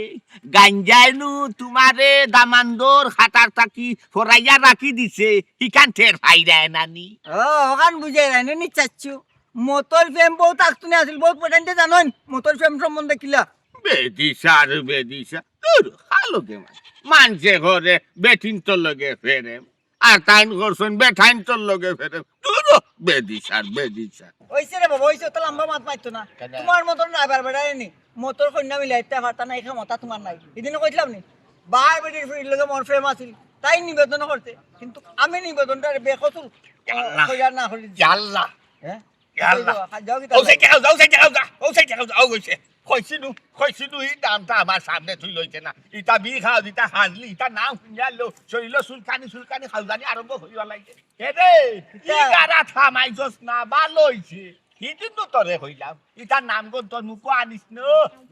গাঞ্জায় নু তোমারে দামান্দর খাতার থাকি ফরাইয়া রাখি দিছে, ইখান টের পাইরায় না নি। ও, ওখান বুঝে রায় না নি চাচ্ছু। মতর প্রেম বউ থাকতো না আছিল, বউ পটাইতে জানইন, মতর প্রেম সম্বন্ধে কিলা? বেদিশা রে বেদিশা, দূর, হালো কে মাই। মানষে করে বেটিন্তর লগে প্রেম। আর তাইন করছইন বেটাইন্তর লগে প্রেম। দূর, বেদিশার, বেদিশা। ওইছে রে বাবা, ওইছে, অত লম্বা মাত মারতো না। কেন? তোমার মতন ড্রাইভার বেড়ায় নি, মতর কইন্যা মিলাইতে পারতা না, এই ক্ষমতা তোমার নাই। এদিন কইছিলাম নি, বার বেটির ফুড়ির লগে মোর প্রেম আছিল, তাই নিবেদন করতে, কিন্তু আমি নিবেদনটা বেকসুর, ইয়া আল্লাহ। কইরা না করি দিছি। ইয়া আল্লাহ। হ্যাঁ? ইয়া আল্লাহ। যাও, যাও, যাও, ও সাইডে যাও, যাও, সাইডে যাও, যাও, ও সাইডে যাও, যাও, কইছে। কইছিনু, কইছিনু, ই দামটা আমার সামনে তুই লইছে না। ইটা বি খাও, ইটা হাজলি, ইটা নাম শুনিয়া লো, শরীরো চুলকানি, চুলকানি, খাউজানি আরম্ভ হইয়া লাগে। এ রে, ই কিতা? গাড়া থামাইছস না, ভালো হইছে। হিদিন তো তোরে কইলাম, ইতার নাম গন্ধ তোর মুখো আনিস না।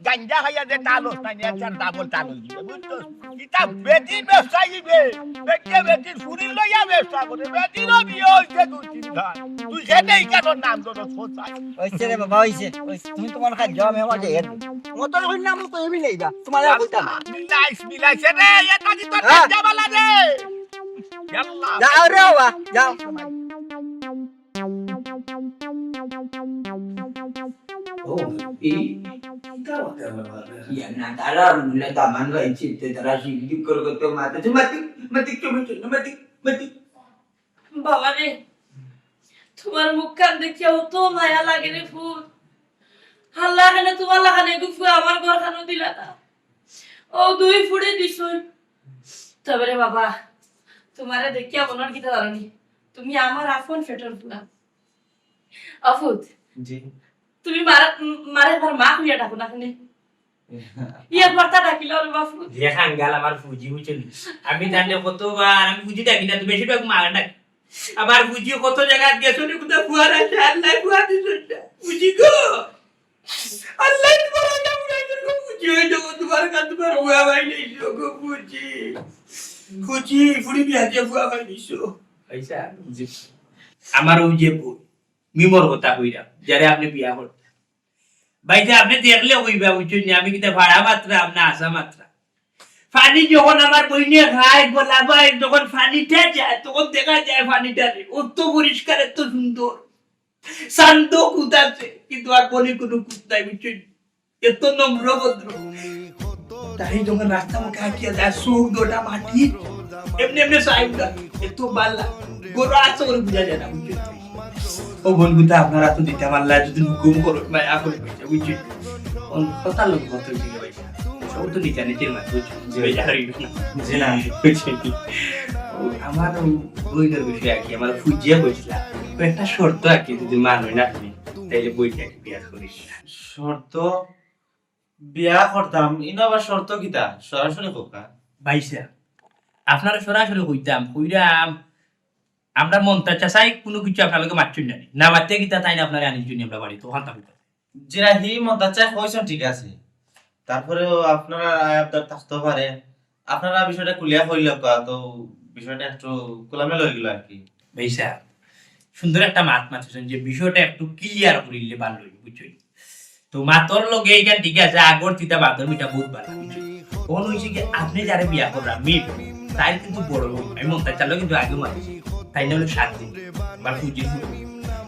গাঞ্জা খাইয়া যে টাল অস না, নি একটা ডাবল টাল অই যাইবে, বুঝছস? ইতা বেটির ব্যবসায়ী বে, বেটিয়ে বেটির ফুরিন লইয়া ব্যবসা করে, বেটিরও বিয়া অইছে দুই তিনখান। তুই যেনে ইকানোর নাম ধরস কোথায়? অইছে রে বাবা, অইছে, অইছে। তুমি তুমার কাজ যাও, আমি আমার যাই। মতর কইন না, আমি কই আমি লইবা, তুমার আর কইতাম না। মিলাইস, মিলাইস রে, এটা কি তোর হ্যাঁ। গাঞ্জা বালা রে? ইয়াল্লা। যাও রে বাবা, যাও। ও, এই, ইয়া না, তারা মনে দামান গাইছে, তে তারা শিখ দিক করে করতে মাতে, মাতে, মাতে, মাতে, চুমু চুমু, মাতে, মাতে। বাবা রে, তুমার মুখখান দেখিয়া অত মায়া লাগে রে ফুত। আল্লায় কেনে তুমার লাখান এগু ফুয়া আমার ঘরখানো দিলা না। ও দুই ফুড়ি দিছইন। তবে রে বাবা, তুমারে দেখিয়া মনর কিতা জানো নি? তুমি আমার আপন পেটর ফুয়া। ও ফুত, জি। তুমি মারা-, মারে আমার মা কইয়া ডাকো না কেনে? ইয়া বার্তা ডাকিল রে বাবা ফুত। যে খাঙ্গাল আমার ফুজি বুঝছইন। আমি জানলে কতবার, আমি ফুজি ডাকি না, তুমি বেশিরভাগ মা ডাক। আমার ফুজি কত জাগাত গেছো নি, কোথাও ফুয়া আছে, আল্লায় ফুয়া দিছইন না। ফুজি গো। আল্লায় তুমার আল্লাহ ফুয়া দিছইন গো, ফুজি অই যাবো, তুমার কাছে তুমার ফুয়া ভাই নেই গো, ফুজি। ফুজি, ফুড়ি বিয়া দিয়া ফুয়া ভাই নিছো। আইচ্ছা, জি। আমার অউ যে বউ, মিমর কথা কইরা, যারে আপনে বিয়া করতা। ভাইসাব, আপনে দেখলে কইবা, বুঝছইন নি, আমি কিতা ফাড়া মাতরাম না হাছা মাতরাম। পানি যখন আমার বইনে খায়, গলা বায়, যখন পানিটা যায়, তখন দেখা যায় পানিটা রে, অত পরিষ্কার, অত সুন্দর। চান্দো কুত আছে, কিন্তু আর বনি কুনু কুত নাই, বুঝছইন নি? এত নম্র ভদ্র। তাই যখন রাস্তা মুখে হাঁটিয়া যায়, চউখ দুটা মাটি, এমনে এমনে চাই উঠা, এত বালা। গরু আছে করে বুঝা যায় না, বুঝছইন নি? ও বন্ধু, তা আপনারা তো দিতে পারলা, যদি হুকুম করো, মায়া করে কইছে, বুঝছইন নি? অন-, কথার লোক কত দিকে ভাই, সব তো নিচা নিচের মাছ, বুঝছইন নি? জি। বেজার হইল না। জি না। বুঝছইন নি? ও, আমার ওই বইনের বিষয়ে আর কি, আমার ফুজিয়া বলছিলাম, তো একটা শর্ত আর কি, যদি মানো না তুমি, তাইলে বইটা আর কি বিয়া করিস। শর্ত? বিয়া করতাম, ইনো আবার শর্ত কিতা? সরাসরি কউক্কা। ভাইসাব, আপনারে সরাসরি কইতাম, কইরাম, আমরার মন্তাজ চাচায় কুনু কিছু আপনার লগে মাতছইন না নি? না মাততে কিতা তাইন আপনারে আনিছইন নি আমরার বাড়িত, অখান থাকি। জি না, হি মন্তাজ চাচায় কইছইন ঠিক আছে, তারপরেও আপনারার আবদার থাকতে পারে, আপনারা বিষয়টা খুলিয়া কইলাউক্কা, তো বিষয়টা একটু খোলামেলা অই গেল আর কি। ভাইসাব, সুন্দর একটা মাত মাতছইন যে বিষয়টা একটু clear করিলে ভালা অইবো, বুঝছইন? তো মাতর লগে ইখান ঠিক আছে, আগর তিতা বাদর মিঠা বউত ভালা, বুঝছইন? অখন অইছে কি, আপনে যারে বিয়া কররা, মি, তাইর কিন্তু বড় বউ, আমি মন্তাজ চাচার লগে কিন্তু আগেও মাতছি, তাইর নাম অইলো সাত দিন, আমার ফুজির ফুফু।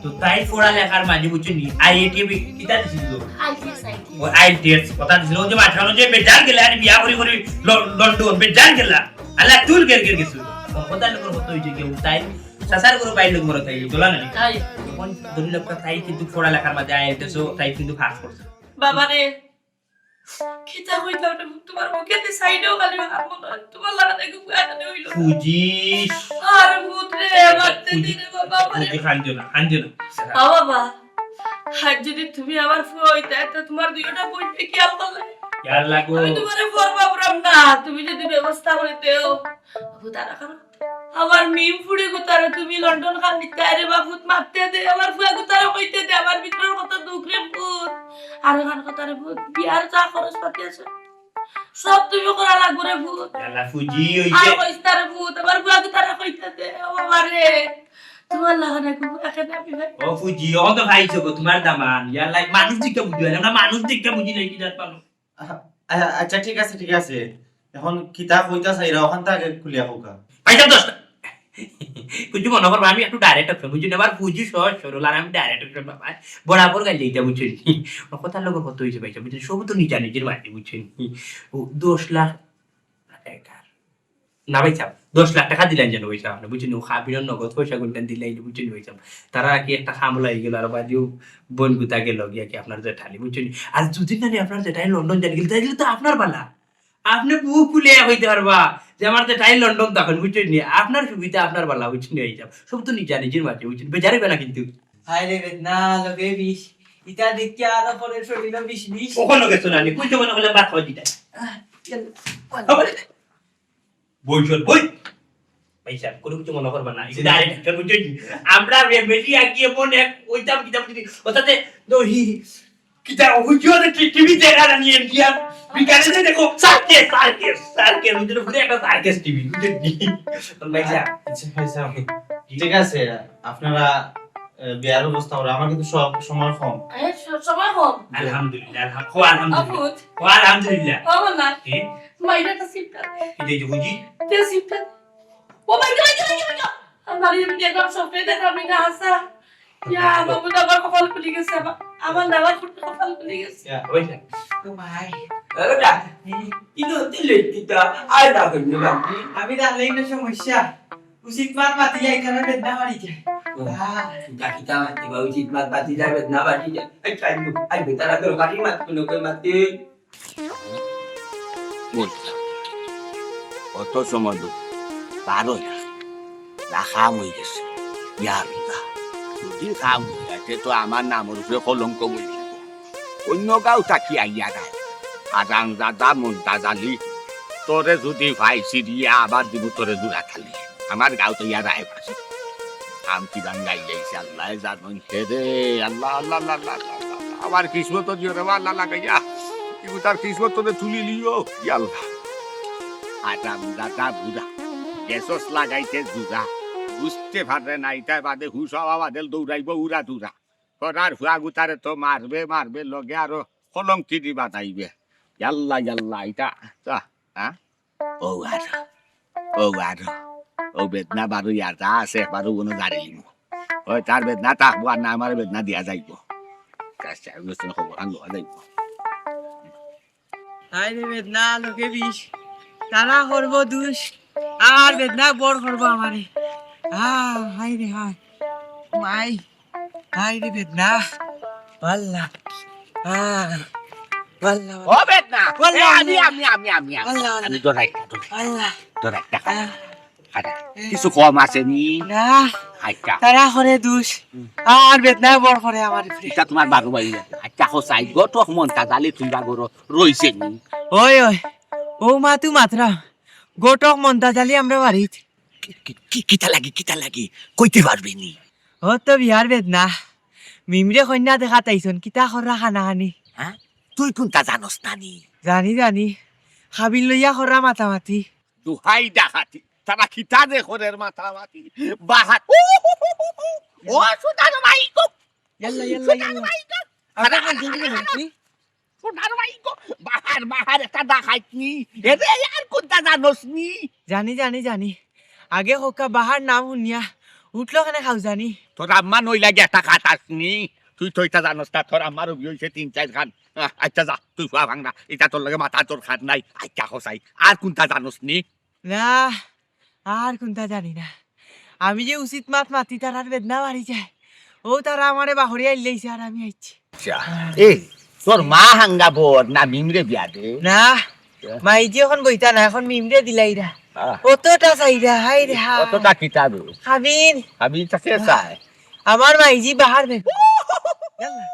তো তাইর পড়ালেখার মাঝে, বুঝছইন নি, আইএলটিএস কিতা দিছিল? IELTS, IELTS. ও আইএলটিএস কথা দিছিল, ও যে মাঝখানো যে বেজান গেলা, আরে বিয়া করি করি ল-, লন্ডন, বেজান গেলা। আল্লাহ তুল গের গের গেছিল। ও কথা লোকর কথা অইছে কি, তাই চাচার ঘরো বাইর লোক মরো তাই, দোলা না? তাই। অখন ধরি লউক্কা তাই কিন্তু পড়ালেখার মাঝে আইএলটিএসও তাই কিন্তু পাস করছে। বাবা রে, কিতা কইতাম রে, তুমার মুখেদি চাইলেও খালি আমার মনে অয়, তুমার লাখান এগু ফুয়া খালি অইলো। ফুজি। আর ফুত রে, মাততে দে রে বাবা, আমারে। ফুজি, কান্দিও না, কান্দিও না। ও বাবা, আইজ যদি তুমি আমার ফুয়া অইতায়, তে তুমার দুইওটা বইনরে খিয়াল করলে। খিয়াল রাখবো। আমি তুমারে পর ভাবরাম না, তুমি যদি ব্যবস্থা করি দেও। বাবু, দাঁড়া, দাঁড়া। আমার মিম ফুড়ি গুতারে তুমি লন্ডন খান দিতায় রে বাফুত, মাততে দে, আমার ফুয়া গুতারে কইতে দে, আমার ভিতরর কত দুখ রে ফুত। আর অখান কথা রে ফুত, বিয়ার যা খরচ পাতি আছে, সব তুমি করা লাগবো রে ফুত। ইয়াল্লা ফুজি আর অইছে। কইস না রে ফুত, আমার ফুয়া গুতারে কইতে দে, ও বাবা রে। তুমার লাখান এগু ফুয়া কেনে আমি ভাই। ও ফুজি, অখন তো পাইছো গো, তুমার দামান। ইয়াল্লা, মানুষ দেখিয়া বুঝি না, আমরা মানুষ দেখিয়া বুঝি না, কি জাত মানুষ। আ-, আ-, আচ্ছা, ঠিক আছে, ঠিক আছে। অখন কিতা কইতা চাইরা, অখানতা আগে খুলিয়া কউক্কা। ভাইসাব, দশটা। কিছু মনো করবা, আমি একটু direct option, বুঝছইন নি? আমার ফুজি সহজ সরল, আর আমি direct option, বাবা। বরাবর গাইল দিতা, বুঝছইন নি? ও কথার লগে কথা অইছে, ভাইসাব, বুঝছইন নি? সব তো নিচা নিচের মাটি, বুঝছইন নি? ও দশ লাখ টাকা। না ভাইসাব, দশ লাখ টাকা দিলাইন যেন, ভাইসাব, আপনে বুঝছইন নি? ও খাবিরর নগদ পয়সা গুনটা দিলাইন, বুঝছইন নি, ভাইসাব? তারা আর কি একটা হামলা অই গেল, আর বাদেও বইন গুতা গেল গিয়া কি আপনার জেঠালি, বুঝছইন নি? আর যদি না নি আপনার জেঠাই লন্ডন যাইগেল, তাইলে তো আপনার বালা। আপনে বুক ফুলিয়া কইতা পারবা যে আমার জেঠাই লন্ডন থাকইন, বুঝছইন নি? আপনার সুবিধা, আপনার বালা, বুঝছইন নি? ভাইসাব, সব তো নিচা নিচের মাঝে, বুঝছইন নি? বেজার অইবা না কিন্তু। হায় রে বেদনা, লগে বিষ। ইতা দেখিয়া আরো পরে শরীরও বিষ বিষ। অখনো গেছো না নি? কইছো মনে করলে ভাত খাওয়া দিতা। আহ, গেল। বই চল, বই। ভাইসাব, কুনু কিছু মনো করবা না। জি। Direct, বুঝছো নি? আমরা রে-, বেশি আগে এমন এক ওইতাম কিতাব যদি, ওটাতে তো হি-, কিতা, হুজুর টি-, টিভি দেখা জানি ইন্ডিয়ান। বিকালে যে দেখো, সার্কাস, সার্কাস, সার্কাস, হুজুর ফুলে একটা সার্কাস টিভি, বুঝছো নি? ভাইসাব। আচ্ছা, ভাইসাব। ঠিক আছে, আপনারা, এ, বিয়ার ব্যবস্থা করো, আমার কিন্তু সব সময় কম। এ, স-, সময় কম। আলহামদুলিল্লাহ, আলহাম-, ও আলহামদুলিল্লাহ। অদ্ভুত। ও আলহামদুলিল্লাহ। ও আল্লাহ। কি? মাইরা তা সিটটা। এটা এই যে বুঝি? তে সিটটা। ও মাই গড, মাই গড, মাই গড। আমার এই বিয়ার সব পেয়ে দেখা আমি না আসা। ইয়া, বাবু, আমার কপাল খুলে গেছে, আমার, আমার দাদার ফুটে কপাল খুলে গেছে। ইয়া, ওই যে। ও ভাই। আরে না, কি তো তুই লেট দিতা? আয় না, কই না, বাকি। আমি জানলেই না সমস্যা। উচিত মাত মাতিলে এখানে বেদনা বাড়ি যায়। ও, আহ। কিতা কিতা মাতিবা, উচিত মাত মাতিলে বেদনা বাড়ি যায়। এই, আই, আই, বেটারা দরকারি মাত, কোনো কই মাতে। বললাম, অত সময় ধরে বারো না, না কাম হয়ে গেছে। ইয়া আল্লাহ, যদি কাম হয়ে যায়, তে তো আমার নামের উপরে কলঙ্ক বই দিব। অন্য গাঁও থাকি আইয়া নাই। হারাম দাদা মন্তাজ আলী, তোরে যদি পাইছি দিয়া আবার দিব তোরে জুড়া খালি। আমার গাঁও তো ইয়ার আয় পাশে। কাম কি গান গাইলে আল্লাহ জানইন। হে রে, আল্লাহ, আল্লাহ, আল্লাহ। আমার কিসমত দিও রে, আল্লাহ লাগাইয়া। কিন্তু তার কিসমত তোরে তুলি লিও, ইয়া আল্লাহ। আদাম দাদা বুড়া, গেছস লাগাইতে জুড়া। বুঝতে পারে না, ইটা বাদে হুশ হওয়া বাদে দৌড়াইব উড়া দুরা। করার ফুয়া গুতারে তো মারবে, মারবে, লগে আরো কলঙ্কি দি বানাইবে। ইয়াল্লা, ইয়াল্লা, ইটা, তা, হ্যাঁ? ও আর, ও আর, ও বেদনা বারো ইয়ার যা আছে, বারো গুণ জারি লিমু। ওই তার বেদনা থাকবো আর না, আমার বেদনা দিয়া যাইবো। আচ্ছা, আমি বুঝতে না, খবর আনলো, যাইবো। হায় রে বেদনা, লোকে বিষ, তারা করবো দুষ, আর বেদনা বড় করবো আমারে। আহ, হায় রে হায়, মাই, হায় রে বেদনা, আল্লাহ, আহ, আল্লাহ। ও বেদনা, আল্লাহ, এ, আমি, আল্লাহ। আমি, আমি, আমি, আমি, আল্লাহ, আমি আল্লাহ। ডরাই না, ডরাই না। আল্লাহ। ডরাই না, আহ। আরে, কিছু কম আছে নি? না। আচ্ছা। তারা করে দুষ, হুম। আর বেদনায় বড় করে আমার উপরে। ইটা তোমার বারো ভাই। আচ্ছা, হোসাই, গটক মন্তাজ আলী তুমরা গরো রইছে নি? ওই, ওই, ও মা তু মাতরা, গটক মন্তাজ আলী আমরা বাড়িত। কি, কি, কি, কিতা লাগি, কিতা লাগি? কইতে পারবে নি? ও তো বিয়ার বেদনা, মিমরে কইন্যা দেখাত আইছন, কিতা কররা খানাখানি? হ্যাঁ? তুই কুনটা জানোস না নি? জানি, জানি, খাবিন লইয়া কররা মাতামাতি। দুহাই ডাকাতি, তারা কিতা যে করের মাতামাতি। বাহার, ও সুদার মাই গো। ইয়াল্লা, ইয়াল্লা, ইয়াল্লা। সুদার মাই গো। আরে, আরে, আরে, আরে, আরে। সুদার মাই গো। বাহার, বাহার, একটা ডাকাইত নি। এরে, আর কুনটা জানোস নি? জানি, জানি, জানি। আগে কউক্কা বাহার নাম হুনিয়া উঠলো কেনে খাও জানি। তোর আম্মা নইলা গিয়া একটা খাত আস নি। তুই তো ইটা জানোস না, তোর আম্মারও বিয়া হইছে তিন চাইর খান। আহ, আচ্ছা যা, তুই ফুয়া ভাঙ না। ইটা তোর লগে মাতার দরকার নাই। আচ্ছা হোসাই, আর কুনটা জানোস নি? না, আর কুনটা জানি না। আমি যে উচিত মাত মাতি তারার বেদনা বাড়ি যায়। ও তারা আমারে বাহরি আইলেইছে আর আমি আইছি। আচ্ছা, এই, তোর মা হাঙ্গা বর না মিমরে বিয়া দে? না, মাইজি এখন বইতা না, এখন মিমরে দিলাইরা। আহ। অতটা চাইরা, হায় রে হায়। অতটা কিতা দে? খাবিন। খাবিন তা কে চায়? আমার মাইজি বাহার বেগ। ইয়াল্লা,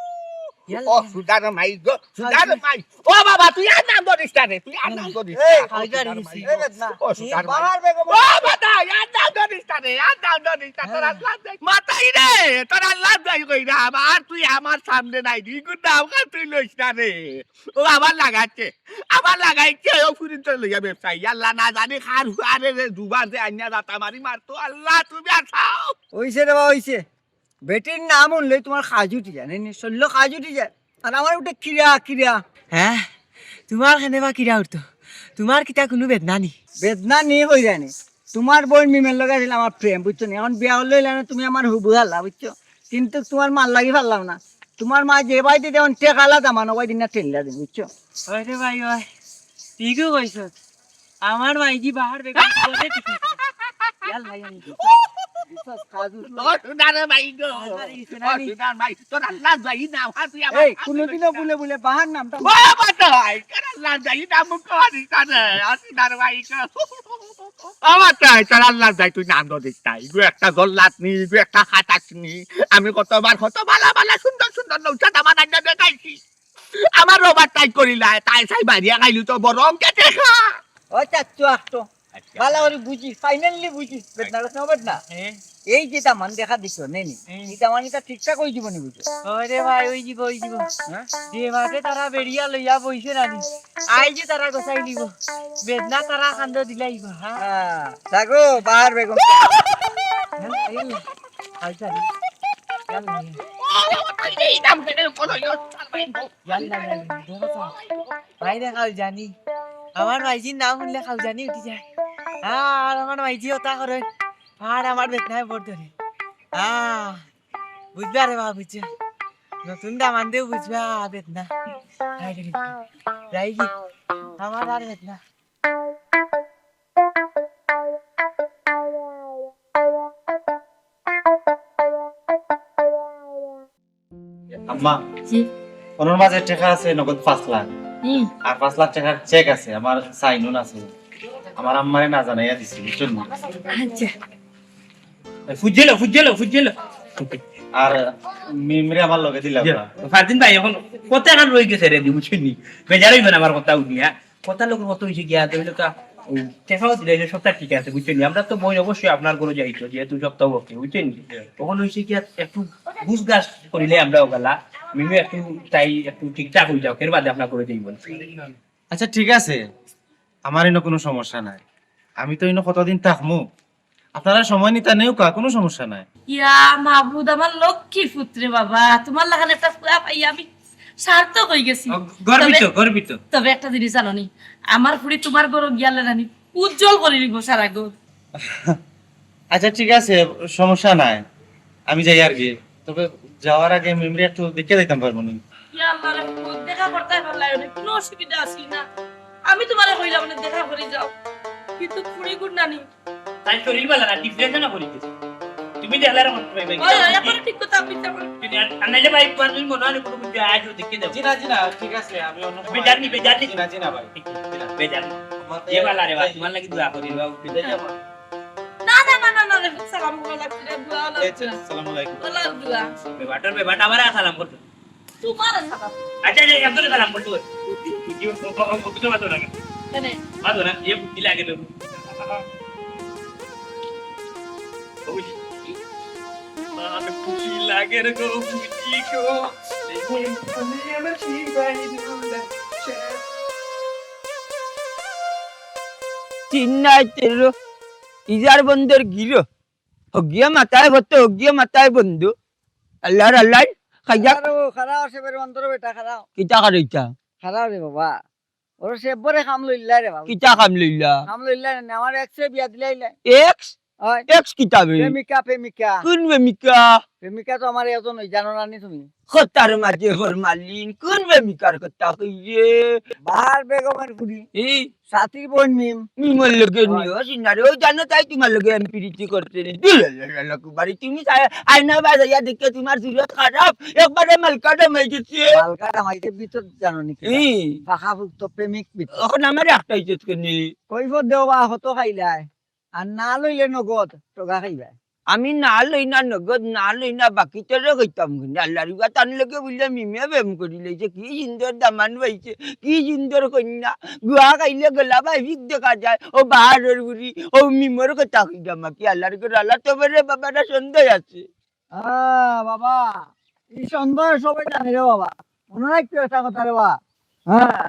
ইয়াল্লা। ও, সুদার মাই গো, সুদার মাই। ও বাবা, তুই আর নাম ধরিস না রে, তুই আর নাম ধরিস না। এই, ও, সুদার মাই। এই বেদনা। ও, সুদার মাই। বাহার বেগম। ও বাবা, আর নাম ধরিস না রে, আর নাম ধরিস না, তোর হ্যাঁ। আল্লাহ দেখ। মাতাই রে, তোর আল্লাহ দেখ কই না, আর তুই আমার সামনে নাই, রে, গুন্ডা আমার তুই লইস না রে। ও আবার লাগাচ্ছে, আবার লাগাইছে, ও ফুরিন তোর লইয়া ব্যবসায়ী। আল্লাহ না জানি কার হুয়ারে রে, দুবার যে আইনা দাতা মারি মারতো, আল্লাহ তুমি আছাও। ওইছে রে বাবা, ওইছে। বেটির নাম হুনলেই তোমার কাজ উঠি যায়, নি? শরীরো কাজ উঠি যায়। আর আমার উঠে কিরা, কিরা। হ্যাঁ? তোমার কেনে বা কিরা উঠতো? তোমার কিতা কুনু বেদনা নি? বেদনা নি কই জানি। তোমার বইন মিমের লগে আছিল আমার প্রেম, বুঝছো নি? এখন বিয়া করলে হইলে না, তুমি আমার হুবু হালা, বুঝছো? কিন্তু তোমার মার লাগি পারলাম না। তোমার মা যে বাড়িতে যেমন টেকালা দামান, ওই দিন না টেনলা দিন, বুঝছো? ওই রে ভাই, ওই। ঠিকই কইছো। আমার মাইজি বাহার বেগম বলে ঠিক আছে। ইয়াল্লা, ইয়াল্লা। বিশ্বাস, কাজু। ও সুনারে ভাই গো। আরে, ও সুনানি। সুনার ভাই, তোর আল্লাহ যাই না, আমার তুই আমার এই, কোনোদিনও ভুলে ভুলে বাহার নামটা ও বাতাই, তোর আল্লাহ যাই না, মুখ করি কানে, ও সুনার ভাই গো। ও বাতাই, তোর আল্লাহ যাই, তুই নাম দিস না। ইগু একটা জল্লাদ নি, ইগু একটা খাটাস নি। আমি কতবার কত বালা বালা সুন্দর সুন্দর নৌশাদ আমার আড্ডা দেখাইছি। আমার রোবার তাই করিলা, তাই সাই বাড়িয়া খাইলু তো বরং কে দেখা। ও চাচ্চু আখতো। ভালা করি বুঝি, finally বুঝি, বেদনাটা সময় না। হ্যাঁ। এই যে দামান দেখা দিছো, নেই নি? হ্যাঁ। এই দামান এটা ঠিকঠাক অই জীবনে বুঝো। ওরে ভাই, অই জীব, অই জীব। হ্যাঁ? যে মাঠে তারা বেড়িয়া লইয়া বইছে নানি, আই যে তারা গোসাই নিব। বেদনা তারা কান্দ দিলাইব, হ্যাঁ? হ্যাঁ, থাকো, বাহার বেগম। হ্যাঁ, এই, আচ্ছা, এই দাম কেটে বলো, ইয়ো, চাল ভাই। ইয়াল্লা, ইয়াল্লা, দেখো তো। ভাই রে, খাও জানি। আমার ভাইজির নাম শুনলে খাও জানি উঠি যায়। আর আমার ভাইজি ওটা করে। আর আমার বেদনায় ভর ধরে। আহ, বুঝবা রে বাবা, বুঝছো? নতুন দামান দেও বুঝবা বেদনা। হায় রে, রাইগি, আমার আর বেদনা। আম্মা, জি। ওনার মাঝে টেকা আছে নগদ পাঁচ লাখ। হুম। আর পাঁচ লাখ টেকার চেক আছে, আমার সাইন অন আছে। আমার আম্মারে না জানাইয়া দিছি, বুঝছইন নি? আচ্ছা। এই ফুজিলো, ফুজিলো, ফুজিলো। আর মিমরে আমার লগে দিলাম না। ফারদিন ভাই, অখন কত টাকা রই গেছে রে, বুঝছইন নি? বেজার অইবেন আমার কথা হুনিয়া। কথা লোক কত অইছে গিয়া, তো অইলো কা, ও, টেকাও দিলে, এটা সবটা ঠিক আছে, বুঝছইন নি? আমরা তো বই অবশ্যই আপনার ঘরো যাইতো, যেহেতু সবটা ওকে, বুঝছইন নি? হ্যাঁ। অখন অইছে গিয়া একটু গুছগাছ করিলে আমরা ওগুলা, মিমে একটু তাই একটু ঠিকঠাক অই যাও, এর বাদে আপনার ঘরো যাইব। আচ্ছা, ঠিক আছে, আমার ইনো কুনু সমস্যা নাই, আমি তো ইনো কতদিন থাকমু, আপনারা সময় নিতা নেউক্কা, কুনু সমস্যা নাই। ইয়া মাবুদ, আমার লক্ষ্মী পুত্রে বাবা, তুমার লাখান একটা ফুয়া পাইয়া আমি সার্থক অই গেছি। ও, গর্বিত, তবে, গর্বিত। তবে একটা জিনিস জানো নি, আমার ফুড়ি তুমার ঘরো গিয়ালে নানি উজ্জ্বল করি নিব সারা ঘর। আচ্ছা, ঠিক আছে, সমস্যা নাই, আমি যাই আর কি। তবে যাওয়ার আগে মিমরে একটু দেখিয়া যাইতাম পারমু নি? ইয়া আল্লাহ রে, দেখা করতায় পারলায় না, কুনু অসুবিধা আছিল না। আমি তুমারে কইলাম না দেখা করি যাও, কিন্তু ফুড়ি গুর নানি তাই শরীর ভালা না, ডিপ্রেশনে পড়ি গেছে। তুমি দেখলে আর মনে পাইবে কি? ওই, ওই, এখন ঠিক কথা আপনি তেমন। আর নাইলে ভাই, তোমার যদি মনে হয় কোনো কিছু আজ দেখে যাও। জি না, জি না, ঠিক আছে, আমি অন্য সময় বেজার নি, বেজার নি। জি না, জি না ভাই। জি না। বেজার নি। এ বালা রে বাবা, তোমার লাগি দোয়া করি বাবা। না, না, না, না, না, রে, সালাম করা লাগছে না, দোয়া লাগছে না। আসসালামু আলাইকুম। ওয়ালাইকুম আসসালাম। বেবাটার বেবাটা আবার সালাম করছো। তোমার সালাম। আচ্ছা, আচ্ছা, একজনে সালাম করতে বল। বুদ্ধি, বুদ্ধি, ও, ও, ও, বুদ্ধি মাতো না। কেনে? মাতো না, এ বুদ্ধি লাগে তো। ওই, আর খুশি লাগে রে গো, বুঝি গো। এই মন খানে আমার কি বাইরে উড়াচ্ছে। চিন্নাই তেরো, ইজার বন্দর গিরো। হগিয়ে মাথায় হতো, হগিয়ে মাথায় বন্ধু। আল্লাহর আল্লাহ, খাইয়া খারাও, খারাও, সে বের অন্তর বেটা, খারাও। কিতা খারাইতা? খারাও রে বাবা। ওর সে বরে কাম লইলা রে বাবা। কিতা কাম লইলা? কাম লইলা না, আমার এক্সে বিয়া দিলাইলা। এক্স? হয়। এক্স কিতা বে? প্রেমিকা, প্রেমিকা। কোন প্রেমিকা? প্রেমিকা তো আমার এজন ওই, জানো না নি তুমি? কথার মাঝে হর মালিন, কোন প্রেমিকার কথা কইরে? বাহার বেগমের ফুড়ি। এই? সাথীর বোন মিম। মিমর লগে নিও, সিনারে, ওই জানো তাই তোমার লগে আমি পিরিতি করতে নি। দুলালালালা কুবারি, তুমি তাই আয়না বাজাইয়া দেখে তোমার সুরত খারাপ, একবারে মালকা ডামাই গেছে। মালকা ডামাইতে ভিতর জানো নি কিতা? এই। ফাঁকা ফুক তো প্রেমিক ভিতর। এখন আমার একটা ইজ্জত করনি। কৈফত দেও বা হত খাইলায়। আর না লইলে নগদ, টগা খাইবা। আমি না লই না নগদ, না লই না বাকি তোরে কইতাম কিন্তু। আল্লাহর ইবা তান লগে বুলে মিমে প্রেম করি লইছে। কি সুন্দর দামান পাইছে, কি সুন্দর কইন্যা। গুয়া খাইলে গলা বাই ভিক দেখা যায়। ও বাহারর বুড়ি, ও মিমর কথা কইতাম কি আল্লাহর ঘর আল্লাহ তো বলে বাবারা সন্দেহ আছে। আ, বাবা, এই সন্দেহ সবাই জানে রে বাবা। মনে রাখতে একটা কথা রে বাবা। হ্যাঁ,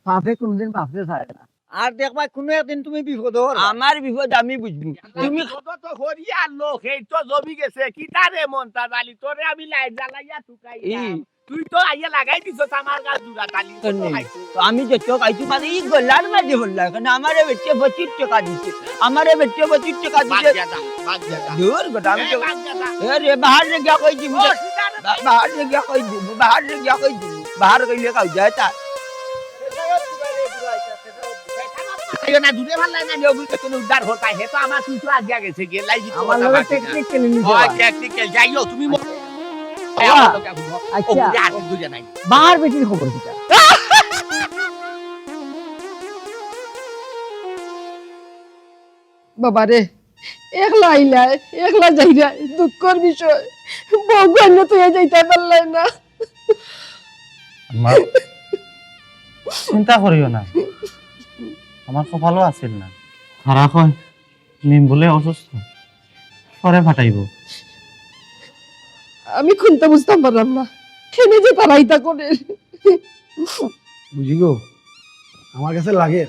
পাপে কোনদিন বাপরে ছাড়ে না। আর দেখবা, কোনো একদিন তুমি বিপদে পড়বা। আমার বিপদ আমি বুঝবো। তুমি বিপদ তো হরিয়া লোক, এই তো জমি গেছে, কি তারে মন তা জালি, তোরে আমি লাইট জ্বালাইয়া তুকাই এই। তুই তো আইয়া লাগাই দিছস আমার গাছ জুড়া তালি। তো আমি যে চোখ আইছি, মানে, এই গলার মাঝে হল্লা, কারণ আমারে বেটে পঁচিশ টাকা দিছে, আমারে বেটে পঁচিশ টাকা দিছে। বাদ দিয়া যা, বাদ দিয়া যা। দূর কথা, আমি এ, তো বাদ দিয়া যা। এ রে, বাহার রে গিয়া কই দিবি রে। ও, সিধা রে। বা-, বাহার রে গিয়া কই দিবি, বাহার রে গিয়া কই দিবি, বাহার কইলে কাউ যায় তা। আইও না, দূরে ভাল্লায় না, নিয়ম বুঝতে কোনো উদ্ধার হতায়, হে তো আমার তুই তো আগে গেছে, গিয়ে লাই দিতে আমার কথা লগে বাকি না। টেকনিক খেলে নিতে ও, হয়। টেকনিক খেলে, যাইও, তুমি ম-, আচ্ছা। আমার লগে ঘুমো। আচ্ছা। ও, ঘুরে আসি, দুজনে নাই। বাহার বেটির খবর কিতা? বাবা রে, একলা আইলায়, একলা যাইরায়, দুঃখর বিষয়। বউগু আইন্য থইয়া যাইতায় পারলায় না। মা, চিন্তা করিও না, আমার কপালো আছিল না। তারা কয়, মিম বুলে অসুস্থ, পরে ফাটাইবো। আমি কুন্তা বুঝতাম পারলাম না, কেনে যে তারা ইতা করের। বুঝি গো, আমার গেছে লাগের,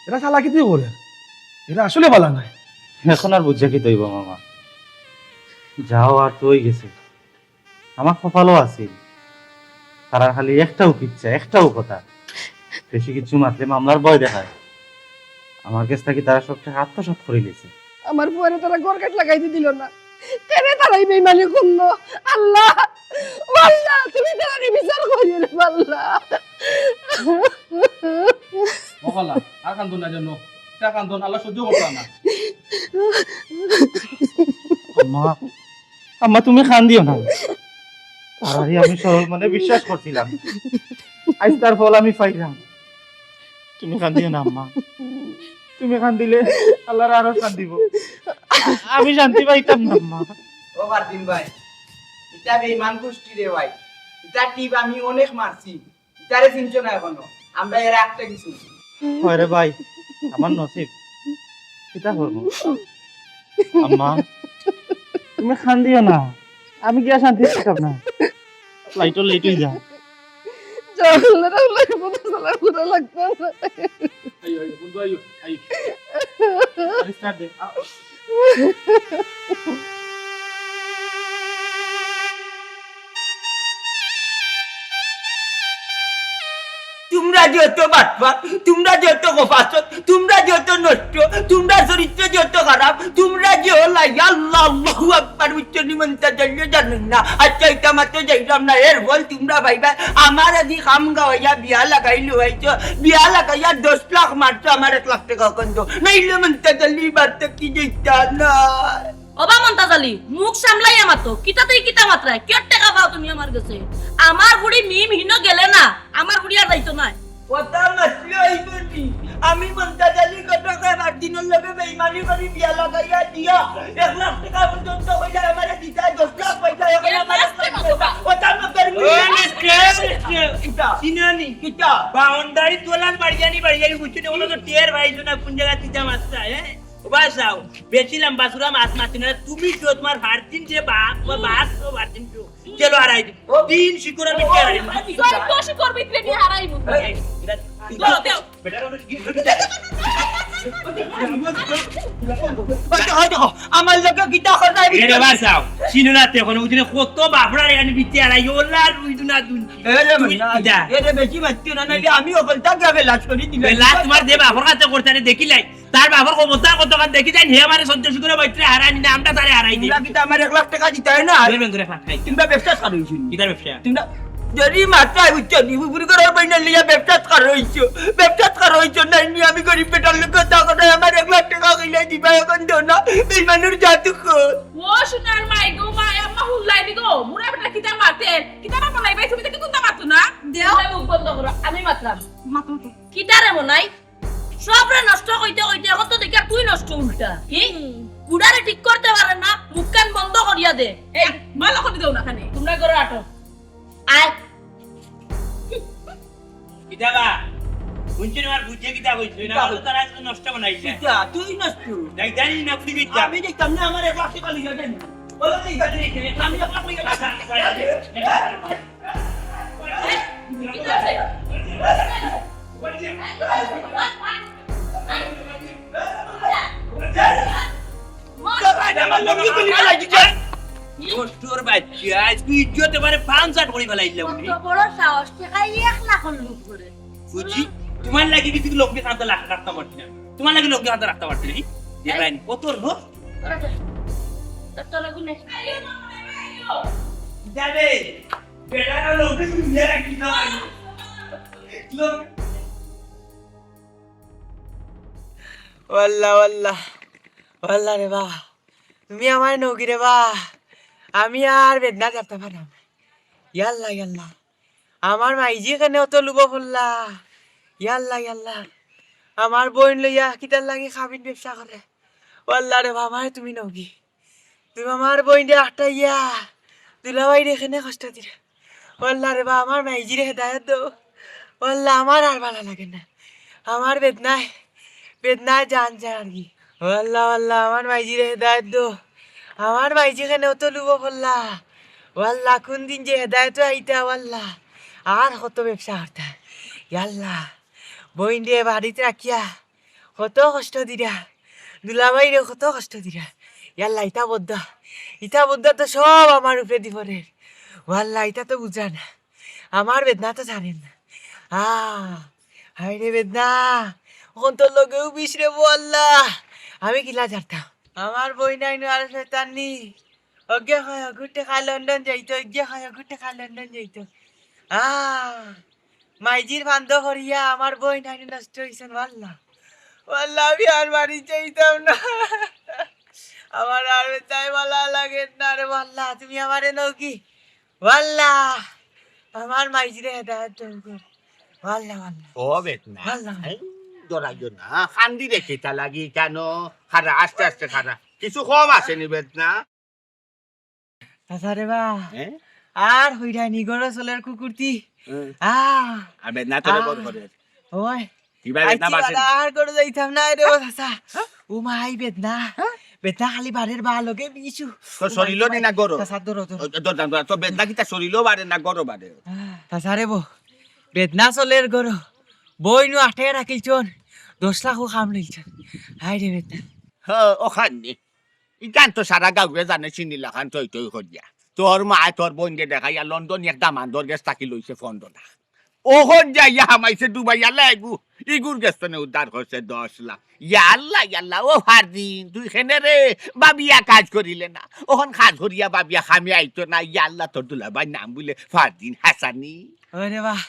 এরা চালাকিতে করের, এরা আসলে ভালা নায়। এখন আর বুঝিয়া কিতা অইবো মামা, যা অওয়ার তো অইগেছে। আমার কপালো আছিল, তারার খালি একটাউ কিচ্ছা, একটাউ কথা, বেশি কিচ্ছু মাতলে মামলার ভয় দেখায়। আমার গেছ থাকি তারা সব টেকা আত্মসাৎ করিলাইছে। আমার পুয়ারে তারা ঘর কাট লাগাইতে দিল না, কেনে তারা ই বেইমানি করলো? আল্লাহ, ও আল্লাহ, তুমি তারারে বিচার করিও রে আল্লাহ। ও আল্লাহ, আর কান্দন না যেন, এটা কান্দন আল্লাহ সহ্য করতাম না। আম্মা, আম্মা, তুমি কান্দিও না। তারারে আমি সরল মনে বিশ্বাস করছিলাম, আইজ তার ফল আমি পাইলাম। তুমি কান্দিও না আম্মা, তুমি কান্দিলে আল্লাহর আরো শান্তি দিব, আমি শান্তি পাইতাম না আম্মা। ও ফারদিন ভাই, ইতা বেইমান গোষ্ঠী রে ভাই, ইতা টিপ আমি অনেক মারছি, ইতারে চিনছো না এখনো, আমরা এরা একটা কিছু। হয় রে ভাই, আমার নসিব, কিতা করবো? আম্মা, তুমি কান্দিও না, আমি গিয়া শান্তি পাইতাম না, ফ্লাইটও লেট অই যায়। জাহান্নামের আগুনের মতো জ্বলার গুণা লাগতো না। আইও, আইও, বন্ধু, আইও, আইও। গাড়ি স্টার্ট দে। আ- তোমরা যত বাটপার, তোমরা যত কফাসত, তোমরা যত নষ্ট, তোমরা চরিত্র যত খারাপ, তোমরা যে হলাই, আল্লাহ, আল্লাহু আকবার, উচ্চ নিমন্ত্রণ জানলে জানেন না। আচ্ছা, এটা মাত্র যাইলাম না, এর ফল তোমরা ভাই ভাই, আমার আদি খাম গাওয়াইয়া বিয়া লাগাইলো হইছো, বিয়া লাগাইয়া দশ লাখ মারছো, আমার এক লাখ টেকা কন্দ, নাইলে মন্ত্রণ জানলে বার্তা কি দিতা না। ওবা মন্তাজ আলী, মুখ সামলাইয়া মাতো, কিতাতেই কিতা মাতরায়, কিয়র টেকা পাও তুমি আমার গেছে? আমার ফুড়ি মিম হিনো গেলে না, আমার ফুড়ি আর যাইতো নায়। কথা মাতলে অইবো নি? আমি মন্তাজ আলী ঘটকে ফারদিনর লগে বেইমানি করি বিয়া লাগাইয়া দিয়া এক লাখ টেকা পর্যন্ত কইলা আমারে দিতায়, দশ লাখ পয়সা, এখন এক আমার লাখ টেকা। কথা মতো ও, মিস্টার, মিস্টার। কিতা? চিনো নি? কিতা? বাউন্ডারি তোলার বাড়িয়ানি, বাড়িয়ানি বুঝছো নি? ওগুলো তো টের পাইছো না কোন জায়গা দিতে মারতা, হ্যাঁ? ও বা যাও, বেশি লম্বা চুড়া মাত মাতি না। তুমি তো তোমার ফারদিন যে বাপ, তোমার বাপ তো ফারদিন তো। চলো, হারাই দিবো। তিন শিকড়ের ভিতরে হারাই দিবো। চোদ্দ শিকড় ভিতরে নিয়া হারাইমু। এই, এটা, চলো, দেও। বেটা, ওই দেখো, ওই দেখো, আমার লগে কিতা করবে? এরে বা যাও, চিনো না তে এখন, ওই দিনে কত বাপড়ারে আনি বিতে হারাই, ওলা আর ওই দুনা দুন। এরে তুমি মন্তাজ, কিতা? এরে বেশি মাতিও না, নাইলে আমি ওখান থেকে লাশ করি দিলাম। লাশ তোমার যে বাপর কাছে করতে আরে দেখিলাই। তার বাপর ক্ষমতা কতখান দেখি যাইন, হে আমারে চোদ্দ শিকড়ের ভিতরে হারানি না, আমরা তারে হারাই দিই। তোমরা কিতা আমার এক লাখ টেকা দিতায় না? বের বের করে ফাটাই। তোমরা ব্যবসা ছাড় হইছো নি? কিতার ব্যবসা? তোমরা যদি মাথায় উঠছো নি, উপরে করে বইনা লিয়া ব্যবসা ছাড় হইছো। ব্যবসা ছাড় হইছো নাই নি, আমি গরিব বেটার লোক কথা কথা আমার এক লাখ টেকা কইলে দিবা, এখন দেও না। এই মানুষ জাদু কর। ও সোনার মাই গো, মাই আম্মা হুল্লাই দি গো, বুড়া বেটা কিতা মাতের? কিতা মাত নাই ভাই, তুমি তো কিতা মাতো না? দেও। তুমি মুখ বন্ধ করো, আমি মাতলাম। মাতো তো। কিতারে মনাই? সবরে নষ্ট কইতে কইতে এখন তো দেখিয়ার তুই নষ্ট উল্টা। কি? হুম। গুড়ারে ঠিক করতে পারে না, মুখখান বন্ধ করিয়া দে। এই, ভালো করে দেও না খানে। তোমরা করো আটো। আয়। কিতা বা? শুনছি না, আমার বুঝে কিতা কইছে? না, কিতা? তো তারা আজকে নষ্ট বানাইছে। কিতা? তুই নষ্ট। যাই জানি না, তুই কিতা? আমি দেখতাম না, আমার এক লাখ টেকা লইয়া যাই। বলো তুই কিতা, তুই কিতা? আমি এক লাখ লইয়া যাই। আমার লুঙ্গি খুলি ফেলাই দিছে। নষ্টর বাচ্চা, আজকে ইজ্জত এবারে পান চাট করি ফেলাইলাম নি। কত বড় সাহস, টেকা এক লাখ লুট করে। বুঝি, তোমার লাগি কিছু লুঙ্গি খাতে রাখ-, রাখতে পারছি না। তোমার লাগি লুঙ্গি খাতে রাখতে পারছি না। দেখলাম, কত লোক। তোরা যা। তোর, তোর আগুনে। যাবে। বেটারা লুঙ্গি খুলিয়া রাখি না। লোক ওয়াল্লা, ওয়াল্লা, ওয়াল্লা রে বা, তুমি আমারে নৌকি রে বা, আমি আর বেদনা জানতাম পারলাম না। ইয়াল্লা, ইয়াল্লা, আমার মাইজি কেনে অত লুবো পড়লা? ইয়াল্লা, ইয়াল্লা, আমার বইন লইয়া কিতার লাগি খাবিন ব্যবসা করে? ওয়াল্লা রে বা, আমারে তুমি নৌকি। তুমি আমার বইনরে আটকাইয়া দুলাভাইরে কেনে কষ্ট দিরা। ওয়াল্লা রে বা, আমার মাইজিরে হেদায়েত দেও। ওয়াল্লা, আমার আর ভালা লাগে না। আমার বেদনায় বেদনায় জান যারগি। ও আল্লাহ, ও আল্লাহ, আমার মাইজিরে হেদায়েত দো। আমার মাইজি কেনে অত লুবো পড়লা? ও আল্লাহ, কুন দিন যে হেদায়েত আইতা, ও আল্লাহ। আর কত ব্যবসা করতা। ইয়া আল্লাহ, বইনরে বাড়িত রাখিয়া কত কষ্ট দিরা, দুলাভাইরে কত কষ্ট দিরা। ইয়া আল্লাহ, ইতা বদ্দা, ইতা বদ্দা তো সব আমার উপরে দি পড়ের। ও আল্লাহ, ইতা তো বুঝা না, আমার বেদনা তো জানে না। আ, হায় রে বেদনা, অখন তোর লগেও বিষ রে বো আল্লাহ, আমি কিলা জানতাম। আমার বইনাইনু আর শয়তানি, অগে কয় অগুর টেকায় লন্ডন যাইতো, অগে কয় অগুর টেকায় লন্ডন যাইতো। আ, মাইজির ফান্দ করিয়া আমার বইনাইনু নষ্ট অইছইন, ও আল্লাহ। ও আল্লাহ, আমি আর বাড়ি যাইতাম না। আমার আর বেটায় ভালা লাগের না রে, ও আল্লাহ, তুমি আমারে নও কি? ও আল্লাহ, আমার মাইজিরে হেদায়েত দান করো। ও আল্লাহ, ও আল্লাহ। ও বেদনা। ও আল্লাহ। এই, ডরাইও না, কান্দি রে কিতা লাগি কেনে? খাড়া, আস্তে আস্তে খাড়া। কিছু কম আছে নি বেদনা? চাচা রে বা, হ্যাঁ? আর হইরানি গরো চলের কুকুরতি। হ্যাঁ। আহ, আর বেদনা তোরে আহ। বড় করে। ওই, কিবা বেদনা আইছি বাড়ে? বাড়া, আর গরো যাইতাম না রে, ও চাচা। হ্যাঁ? ও মাই বেদনা। হ্যাঁ? বেদনা খালি বাড়ের বা লগে বিশু। তোর ও মাই, শরীরও ও নি মাই। না গরো? চাচা, ধরো, ধরো। ও, ধর, ধর, ধর, তোর বেদনা কিতা শরীরও বাড়ে না গরো বাড়ে? আহ, চাচা রে বো, বেদনা চলের গরো। বইনু আটে রাখিলছন, দশ লাখও কাম লইলছন। হায় রে বেদনা। হ্যাঁ, ওখান নি। ইখান তো সারা গাঁওয়ে জানে চিনি লাখান তৈ তৈ করিয়া। তোর মায় তোর বইনরে দেখাইয়া লন্ডন এক দামান্দর গেছ থাকি লইছে পনরো লাখ। অখন যাইয়া হামাইছে ডুবাইয়া লাইগু। ইগুর গেছ তনে উদ্ধার করছে দশ লাখ। ইয়া আল্লাহ, ইয়া আল্লাহ, ও ফারদিন, তুই কেনে রে? ভাবিয়া কাজ করিলে না। অখন কাজ করিয়া ভাবিয়া কামে আইতো না। ইয়া আল্লাহ, তোর দুলাভাইর নাম বুলে ফারদিন হাসানি। ওরে বাহ,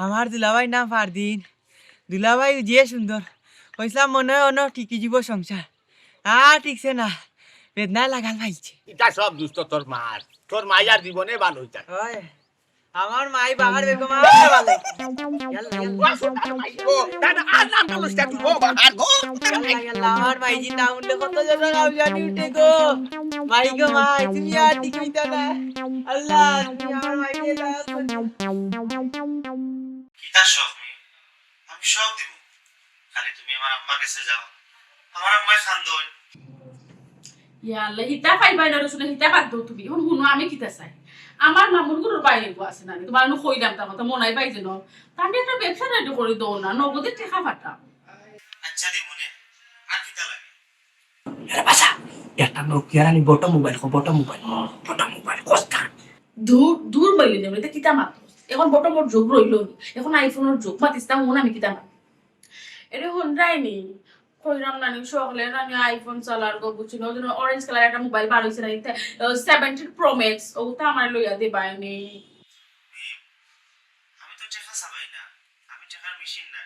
আমার দুলাভাইর নাম ফারদিন। দুলাভাই যে সুন্দর। কইছলাম মনে অয় অনো টিকি যিবো সংসার। আর টিকছে না। বেদনায় লাগাল পাইছে। ইতা সব দুষ তো তোর মার। তোর মাই আর জীবনে ভালা অইতা না। ওই, আমার মাই বাহার বেগম আর ভালা। ইয়াল্লা, ইয়াল্লা। ও, দাদা, আর নাম তো লইছ না তুই, ও, বাহার গো। ইয়াল্লা, ইয়াল্লা, আমার মাইজির নাম উঠলে কত জন গাউজানি উঠে গো। মাই গো মাই, তুমি আর টিকইতা না। আল্লাহ, তুমি আমার মাইরে দাও। কিতা শখ মি? আমি সব দিমু, খালি তুমি আমার আম্মার গেছে যাও। আমার আম্মায় কান্দইন। ইয়া আল্লাহ, হিতা পাইবায় না রে সোনা, হিতা বাদ দেও তুমি। অখন হুনো, আমি কিতা চাই, আমার মামুর ঘরর বাইরে গো আছে না, তুমারে নু কইলাম, তার কথা মনাই পাই যেন, তানরে একটা ব্যবসা ready করি দেও না, নগদে টেকা পাঠাও। আচ্ছা দিমুনে, আর কিতা লাগে? আরে বাসা, একটা Nokia রানি বড় মোবাইল, বড় মোবাইল, বড় মোবাইল, কস্তা। দূর, দূর বাইলে নেবে, এটা কিতা মাত? অখন বড় মোর যোগ রইল নি। অখন iPhone-র যোগ মাতিস না, মন আমি কিতা মাত? এরে হুনরায়নি, কইরাম নানি, সকলে নানি iPhone চালার গো, বুঝছো না? ওই জন্য orange colour একটা মোবাইল বার হইছে না, ইতে, আহ, seventeen Pro Max, ওটা আমার লইয়া দিবায়নি। আমি তো টেকা চাবাই না, আমি টেকার মেশিন না,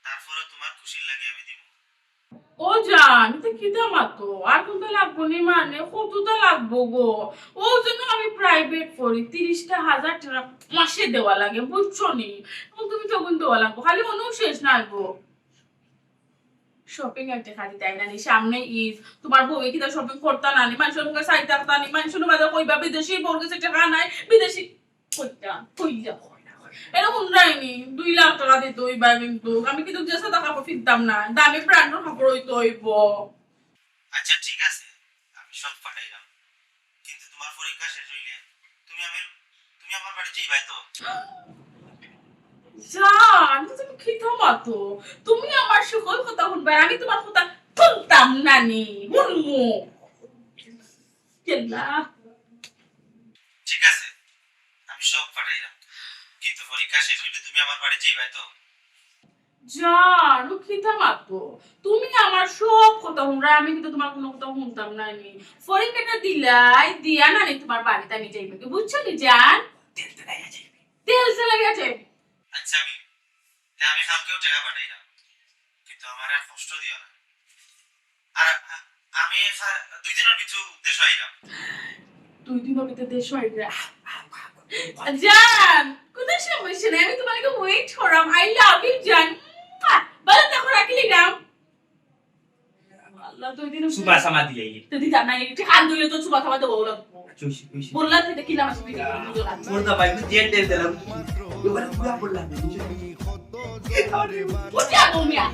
তারপরে তুমার খুশির লাগি আমি দিমু। ও জান, ইতা কিতা মাতো? আর কুনতা লাগবো নি মানে? কততা লাগবো গো? ওর জন্য আমি private পড়ি, তিরিশটা হাজার টেকা মাসে দেওয়া লাগে, বুঝছো নি? এখন তুমি তখন দেওয়া লাগবো, খালি অনো শেষ নাই গো। Shopping এর টেকা দিতায় না নি, সামনে ঈদ, তুমার বউয়ে কিতা shopping করতা না নি, মানষর মুখে চাই থাকতা নি, মানষর মাঝে কইবা বিদেশি বউর গেছে টেকা নাই, বিদেশি কইতা, কইতা। এরে হুনরায়নি, দুই লাখ টেকা দিতে অইবা কিন্তু। আমি কিন্তু যে সাদা কাপড় ফিরতাম না, দামি brand-র কাপড় অইতে অইবো। আচ্ছা, ঠিক আছে, আমি সব পাঠাইলাম, কিন্তু তুমার পরীক্ষা শেষ অইলে তুমি আমি, তুমি আমার বাড়ি যাইবায় তো? জান, তুমি কিতা মাতো? তুমি আমার সকল কথা হুনবায়, আমি তুমার কথা হুনতাম না নি, হুনমু। কেলা? ঠিক আছে, আমি সব পাঠাইলাম, কিন্তু পরীক্ষা শেষ অইলে তুমি আমার বাড়ি যাইবায় তো? জান, ও কিতা মাতো? তুমি আমার সব কথা হুনরায়, আমি কিন্তু তুমার কুনু কথা হুনতাম না নি। পরীক্ষাটা দিলায়, দিয়া না নি তুমার বাড়িত আমি যাইমু, বুঝছো নি জান? তেল তেলাইয়া যাইবে। তেল তেলাইয়া যাইবে। আচ্ছা, আমি তে আমি কালকেও টেকা পাঠাইলাম, কিন্তু আমারে আর কষ্ট দিও না। আর আ-, আমি এখা-, দুই দিনর ভিতরে দেশো আইলাম। দুই দিনর ভিতরে দেশো আইবে? জান, কুনু সমস্যা নাই, আমি তুমার লাগি wait করাম। I love you জান। ভালা থাকো, রাখিলিলাম। আল্লাহ, দুই দিন চুমা চামা দিলাই। তো দিতাম না, একটু কান ধরলে তো চুমা চামা দেওয়া লাগবো। চুষি, চুষি। বললাম তো, এটা কি নাম আছে? পড়তা ভাই, তুই দিয়ে দিয়ে দিলাম। এবারে পুরা পড়লাম। বুঝিয়া বউ মিয়া।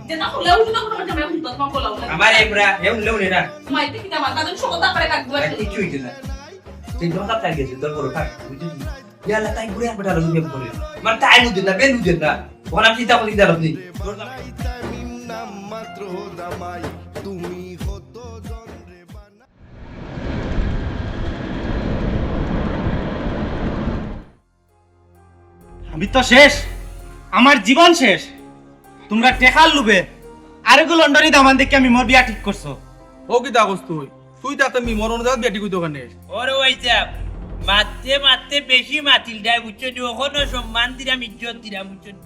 যেটা করলে উঠলো কোনো জামাই উঠতো, তোমার বলা উঠলো। আমার এই বুড়া, এ উঠলে উঠে না। মাইতে কিতা মাথা, তুমি সকল তারপরে কাট দিবা। আর কিচ্ছু হইছে না। সেই দশ লাখ টাকা গেছে, তোর বড় থাক, বুঝলি? ইয়া আল্লাহ, তাই বুড়া একটা লোক বিয়ে করে। আমার তাই বুঝেন না, বেন বুঝেন না। ওখানে আপনি তখন দিতে আপনি। আমি তো শেষ, আমার জীবন শেষ। তোমরা টেকার লোভে আরেকগু লন্ডনি দামান দেখি আমি মোর বিয়া ঠিক করছো। ও কিতা কস তুই? তুই তো একটা মি-, মরণ জাত বেটি কইতো কেনে? ওরে ওই যে মারতে মারতে বেশি মাতিল দেয়, বুঝছো নি? ওখানো সম্মান দিলাম, ইজ্জত দিলাম, বুঝছো নি?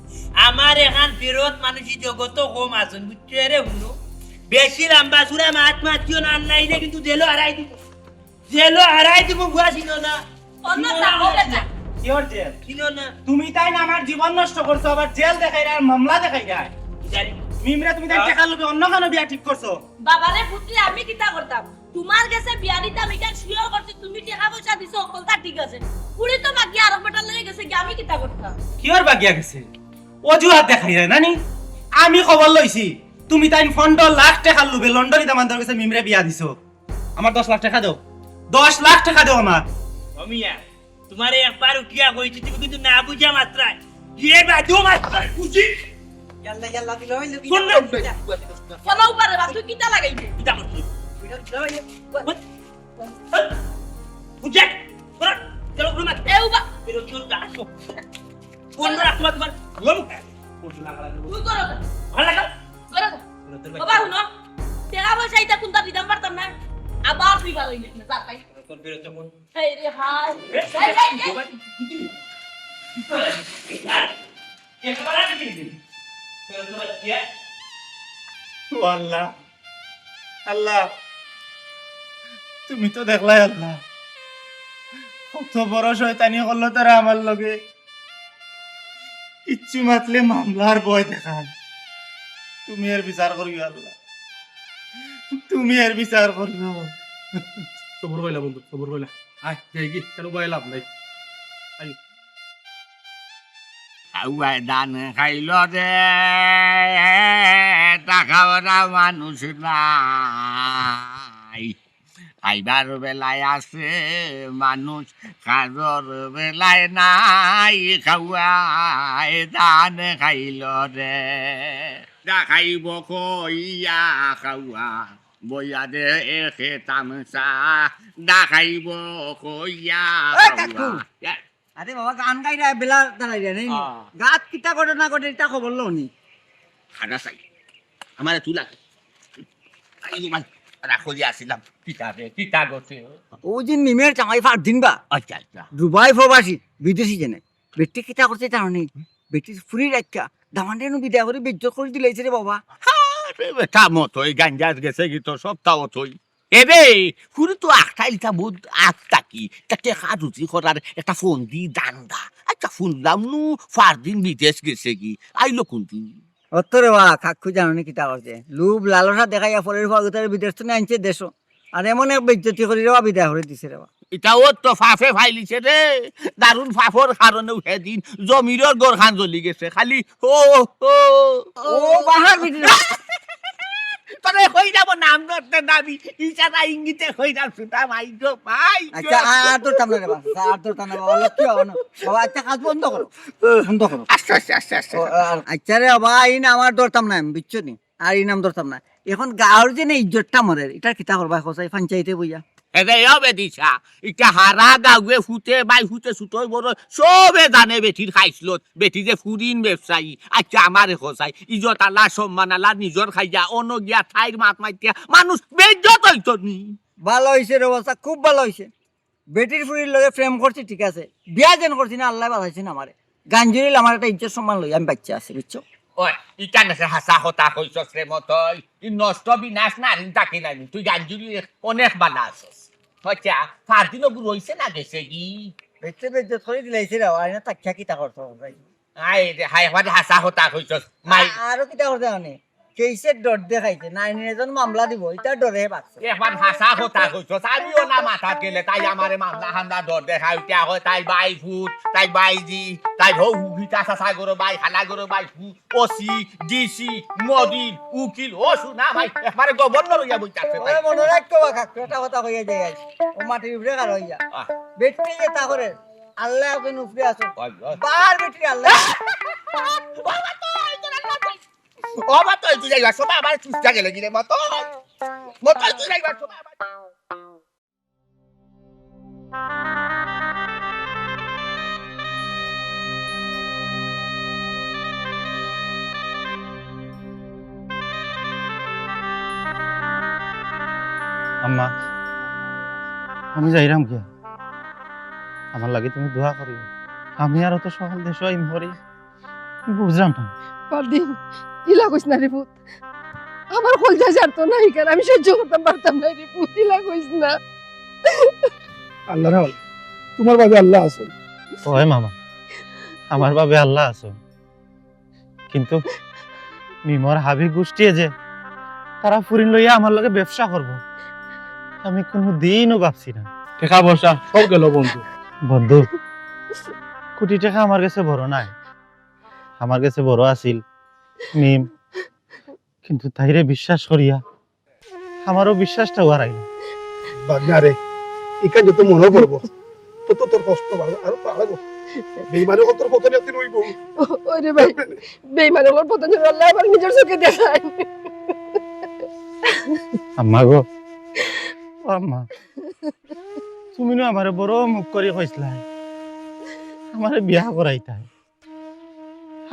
আমার এখান ফেরত মানুষই জগত কম আছেন, বুঝছো রে? হুনো, বেশি লম্বা চূড়া মাত মাতিও না, আর নাইলে কিন্তু জেলো হারাই দিব। জেলো হারাই দিব, বুয়া ছিল না। অন্য ছিল না, যাও, বেটা। কিওর জেল? ছিল না। তুমি তাই না আমার জীবন নষ্ট করছো, আবার জেল দেখাই আর মামলা দেখাই যায়। জানি। মিমরা তুমি তাই হ্যাঁ। টেকার লোভে অন্য কানো বিয়া ঠিক করছো। বাবারে পুত্রি, আমি কিতা করতাম? তোমার গেছে বিয়া দিতাম, এটা শিওর করছি, তুমি টাকা পয়সা দিছো, হকলতা ঠিক আছে। পুরি তো বাকি আরক বেটার লগে গেছে, কি আমি কিতা করতাম? কিওর বাগিয়া গেছে? অজুহাত দেখাই যায় না নি? আমি খবর লইছি, তুমি তাই পনেরো লাখ টেকার লোভে লন্ডনি দামান্দর গেছে মিমরে বিয়া দিছো। আমার দশ লাখ টেকা দেও, দশ লাখ টেকা দেও আমার। ও মিয়া, তোমারে একবার উঠিয়া কইছি, তুমি কিন্তু না বুঝা মাত্রায়, যে বাজু মাত্রায় বুঝি। ইয়াল্লা, ইয়াল্লা, দিল হইল কি? শুনলে? চলো উপরে বা, তুই কিতা লাগাইবে? কিতা করছিস? বুঝা? চলো, ঘুরে মার। এ উবা। বেরো, চলো, যা, আসো। কোন বার তোমার, তোমার, ঘুম? তুই করো না। ভালো লাগা? করো না। বাবা, হুনো। টেকা পয়সা ইতা কোনটা দিতাম পারতাম না। আবার তুই ভালো হইলি না, যা, তাই। তোর বেরো, চলো। এই রে হায়। এই, এই, এই। ও আল্লাহ, আল্লাহ, তুমি তো দেখলাই আল্লাহ, কত বড় শয়তানি করলো তারা আমার লগে। কিচ্ছু মাতলে মামলার ভয় দেখায়। তুমি এর বিচার করিও আল্লাহ, তুমি এর বিচার করিও। সবর কইলা বন্ধু, সবর কইলা। আয়, যাই কি, কেন ভয় লাভ নাই। আয়। খাওয়ায় ধান খাইল রে, টাকাওয়ালা মানুষ নাই। খাইবার বেলায় আছে মানুষ, কাজর বেলায় নাই। খাওয়ায় ধান খাইল রে, দেখাইব কইয়া খাওয়া, বইয়া দে এ খেতাম চা, দেখাইব কইয়া এই খাওয়া। কাকু। আরে বাবা, গান গাইরা বেলা দাঁড়াইরা নেই নি? হ্যাঁ। গাত কিতা ঘটনা ঘটে, এটা খবর লও নি? খানা চাই। আমারে তুলা। আই তোমার রাখো যে আসিলাম। কিতা রে, কিতা গছে? ওই দিন মিমের জামাই ফারদিন বা। আচ্ছা, আচ্ছা। দুবাই প্রবাসী, বিদেশি জেনে। বেটি কিতা করছে জানো নি? বেটি ফুরি রাখিয়া, দামান্ডে নু বিদায় করে বেইজ্জত করে দিলাইছে রে বাবা। আরে বেটা মতো, এই গাঞ্জাত গেছে কি তোর সপ্তাহ থই? এবে, ফুরি তো আখটাইলটা বহুত আগ থাকি, তা টেকা রুজি করার একটা ফন্দি ধান্দা। আচ্ছা, শুনলাম নু, ফারদিন বিদেশ গেছে কি, আইলো কোনদিন? অত রে বা, কাকু জানো নি কিতা করছে? লোভ লালসা দেখাইয়া পরের ফাগুতারে বিদেশ তো আনছে দেশো। আর এমন এক বেইজ্জতি করি রে বা, বিদায় করে দিছে রে বা। ইটাও তো ফাফে ফাইলিছে রে, দারুণ ফাফর কারণেও সেদিন জমিরর ঘরখান জ্বলি গেছে। খালি ও, ও, ও, বাহার বিটি। তোরে কই যাব নাম ধরতে নামি, ইশারা ইঙ্গিতে কই যাব সুতা ভাই গো, ভাই গো। আচ্ছা, আর ধরতাম না রে বাবা, আর ধরতাম না বাবা, লক্ষ্মী বাবা না। বাবা, আচ্ছা, কাজ বন্ধ করো, বন্ধ করো। আস্তে, আস্তে, আস্তে, আস্তে। ও, আর আচ্ছা রে বাবা, এই না আমার ধরতাম না আমি, বুঝছো নি? আর এই নাম ধরতাম না। এখন গাঁওর যে না ইজ্জতটা মরের, এটা কিতা করবা কসাই পঞ্চায়েতে বইয়া? এরে ও বেদিশা, ইটা হারা গাঁওয়ে ফুতে বাই ফুতে ছুটই বড় সবে জানে বেটির খাইছলত, বেটি যে ফুরিন ব্যবসায়ী। আচ্ছা আমারে কসাই, ইজ্জত আলা, সম্মান আলা, নিজর খাইয়া, অনো গিয়া থাইর মাত মাতিয়া মানুষ বেইজ্জত অইতো নি। ভালা অইছে রে বাচ্চা, খুব ভালা অইছে। বেটির ফুরির লগে প্রেম করছি ঠিক আছে, বিয়া যেন করছি না, আল্লায় বাচাইছইন আমারে। গাঞ্জুরিল আমার একটা ইজ্জত সম্মান লই আমি বাইচ্চা আছি, বুঝছো? ওই, ইটা নাকি হাছা কথা কইছস রে মতই? ই নষ্ট বিনাশ নারী থাকি নানি? তুই গাঞ্জুরি অনেক বালা আছস। আচ্ছা, ফারদিন অগু রইছে না গেছে কি? বেইজ্জত, বেইজ্জত করি দিলাইছে রে, আইনা তাকিয়া কিতা করতো ভাই? আয় রে, হায়, একবার হাছা কথা কইছস। মাই আ-, আরো কিতা করতে মানে? কেইসের ডর দেখাইছে, নাইন এজন মামলা দিব, ইটার ডরে হে বাঁচছে। একবার হাছা কথা কইছস, আমিও না মাথাত গেলে তাই আমারে মামলা হামলা ডর দেখাইতে হয়, তাই ভাই ফুত, তাই ভাইজি, তাই হৌ হুকিতা চাচা গরো ভাই, খালা গরো ভাই ফুত, ওসি, ডিসি, মদির, উকিল, ও শুনা ভাই, একবারে গভর্নর হইয়া বইতাছে ভাই। ওরে মনো রাখো বা কাকু, একটা কথা কইয়া যাই আজ। ও মাটির উপরে কার হইয়া। আহ। বেটি যে তা করে, আল্লাহ ওকে নুফরে আসো। ওই, ওই। বার বেটি আল্লাহ। বাবা তো এই তোর আল্লাহ চাই। ও বাবা তো এই তুই যাইবার সময় আমার চুস্তা গেলে গিলে মতো। মতো তুই যাইবার সময় আমার আম্মা, আমি যাইরাম গিয়া। আমার লাগি তুমি দোয়া করিও। আমি আর অত সকাল দেশো আইম করি। বুঝলাম না। পারদিন, ইলা কইস না রে পুত। আমার কলজা ছাড়তো না, ইখান আমি সহ্য করতাম পারতাম না রে পুত, ইলা কইস না। আল্লাহ রাখো, তোমার বাবে আল্লাহ আছেন। ওই মামা, আমার বাবে আল্লাহ আছেন, কিন্তু মিমর হাবি গোষ্ঠীয়ে যে তারা ফুরিন লইয়া আমার লগে ব্যবসা করব, আমি কোনো দিনও ভাবছি না। টেকা পয়সা সব গেল বন্ধু। বন্ধু, কোটি টেকা আমার গেছে বড় নায়, আমার গেছে বড় আছিল মিম, কিন্তু তাইরে বিশ্বাস করিয়া আমারও বিশ্বাসটা হারাইল। বাগনা রে, ইখান যত মনে পড়বো, তত তোর কষ্ট বাড়বো, আরো বাড়বো। বেইমানে কত পতন একদিন হইব। ও-, ওরে ভাই, বেইমানে কত পতন হইব, আল্লাহ আমার নিজের চোখে দেখায়। আম্মা গো, ও আম্মা, তুমি না আমারে বড় মুখ করি কইছলায়, আমারে বিয়া করাইতায়।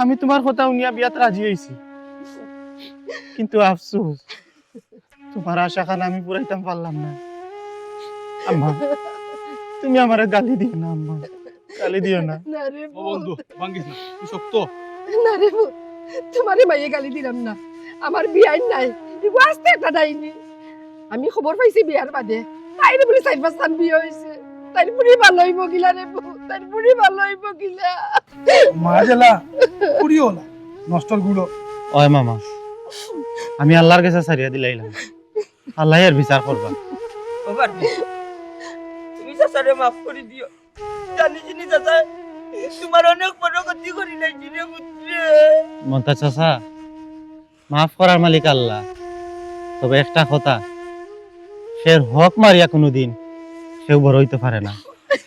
আমি তোমার কথা হুনিয়া বিয়াত রাজি হইছি, কিন্তু আফসোস, তোমার আশা খান আমি পুরাইতাম পারলাম না। আম্মা, তুমি আমারে গালি দিও না আম্মা, গালি দিও না। না রে ও বন্ধু, ভাঙ্গিস না, তুই শক্ত। না রে বন্ধু, তোমারে মাইয়ে গালি দিলাম না, আমার বিয়াইন নাই, ইগু আস্তা একটা ডাইনি। আমি খবর পাইছি বিয়ার বাদে, তাইরে বুলে চাইর পাঁচখান বিয়া হইছে। তাইর বুড়ি ভালা হইব গিলা রে বউ, তাইর বুড়ি ভালা হইব গিলা। মা জেলা, পুড়িও না, নষ্টর গুঁড়ো। ওই মামা, আমি আল্লাহর গেছে ছাড়িয়া দিলাইলাম, আল্লাহ এর বিচার করবা। ও বাড়ি, তুমি চাচারে মাফ করি দিও। জানি চিনি চাচা, তোমার অনেক বড় ক্ষতি করি নাই রে পুত্রে। মন্তাজ চাচা, মাফ করার মালিক আল্লাহ। তবে একটা কথা, সের হক মারিয়া কোনোদিন কেউ বড় হইতে পারে না।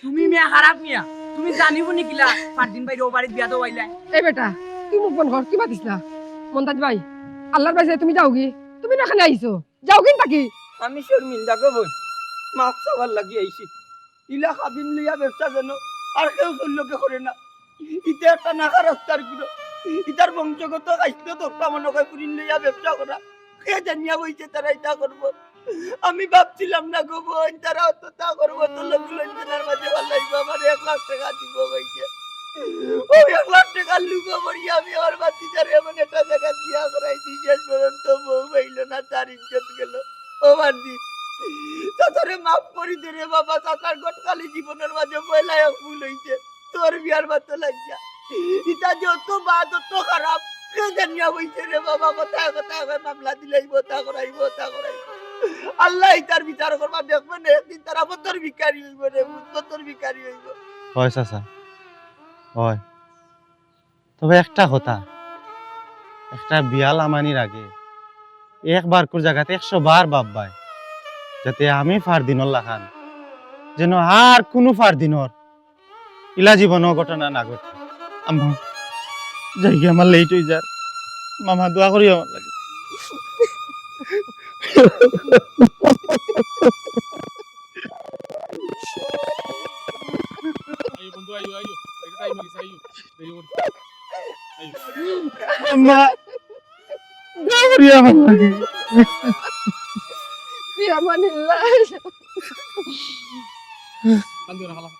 তুমি মিয়া খারাপ মিয়া, তুমি জানিব নি কিলা পারদিন ভাইরে ও বাড়িত বিয়া দেওয়াইলা? এ বেটা, তুই মুখ বন্ধ কর, তুই মাতিস না। মন্তাজ ভাই, আল্লাহর বাসে তুমি যাওগি, তুমি না কেনে আইছো, যাওগি থাকি। আমি শর্মিন্দা গো বইন, মাফ চাওয়ার লাগি আইছি। ইলা খাবিন লইয়া ব্যবসা যেন আর কেউ কেউর লগে করে না। ইতা একটা নাকা রাস্তার গুঁড়ো। ইতার বংশগত খাইতে তোরটা মনে হয় পুরিন লইয়া ব্যবসা করা। কে জানিয়া বইছে তারা ইতা করব। আমি ভাবছিলাম না গো বইন, তারা অত তা করব, তো লোক লঞ্চনার মাঝে ভালাইব, আমার এক লাখ টাকা দিব কইছে। ওই এক লাখ টাকার লুকো পড়িয়া আমি আমার ভাতিজারে এমন একটা জায়গা বিয়া করাইছি, শেষ পর্যন্ত বউ পাইল না, তার ইজ্জত গেল। ও বান্দি, চাচারে মাফ করি দে রে বাবা, চাচার গতকালি জীবনের মাঝে পয়লা এক ভুল হইছে, তোর বিয়ার বাতো লাগিয়া। ইতা যে অত বাদ, অত খারাপ, কে জানিয়া বইছে রে বাবা, কথায় কথায় কয় মামলা দিলাইব, তা করাইব, তা করাইব। আল্লাহ ইতার বিচার করবা, দেখবে না, একদিন তারা বতর ভিখারি হইব রে, বতর ভিখারি হইব। হয় চাচা, হয়। তবে একটা কথা, একটা বিয়া লামানির আগে একবার কুর জাগাত একশো বার ভাববায়, যাতে আমি ফারদিনর লাখান যেন আর কুনু ফারদিনর ইলা জীবনও ঘটনা না ঘটে। আম্মা, যাইগি, আমার লেট হই যার। মামা, দোয়া করি আমার লাগি। আইও বন্ধু, আইও, আইও। একটু টাইম হয়ে গেছে, আইও। দেরি করি। আইও। আম্মা, দোয়া করি আমার লাগি। ফি আমানিল্লাহ। কান্দো না, খালা।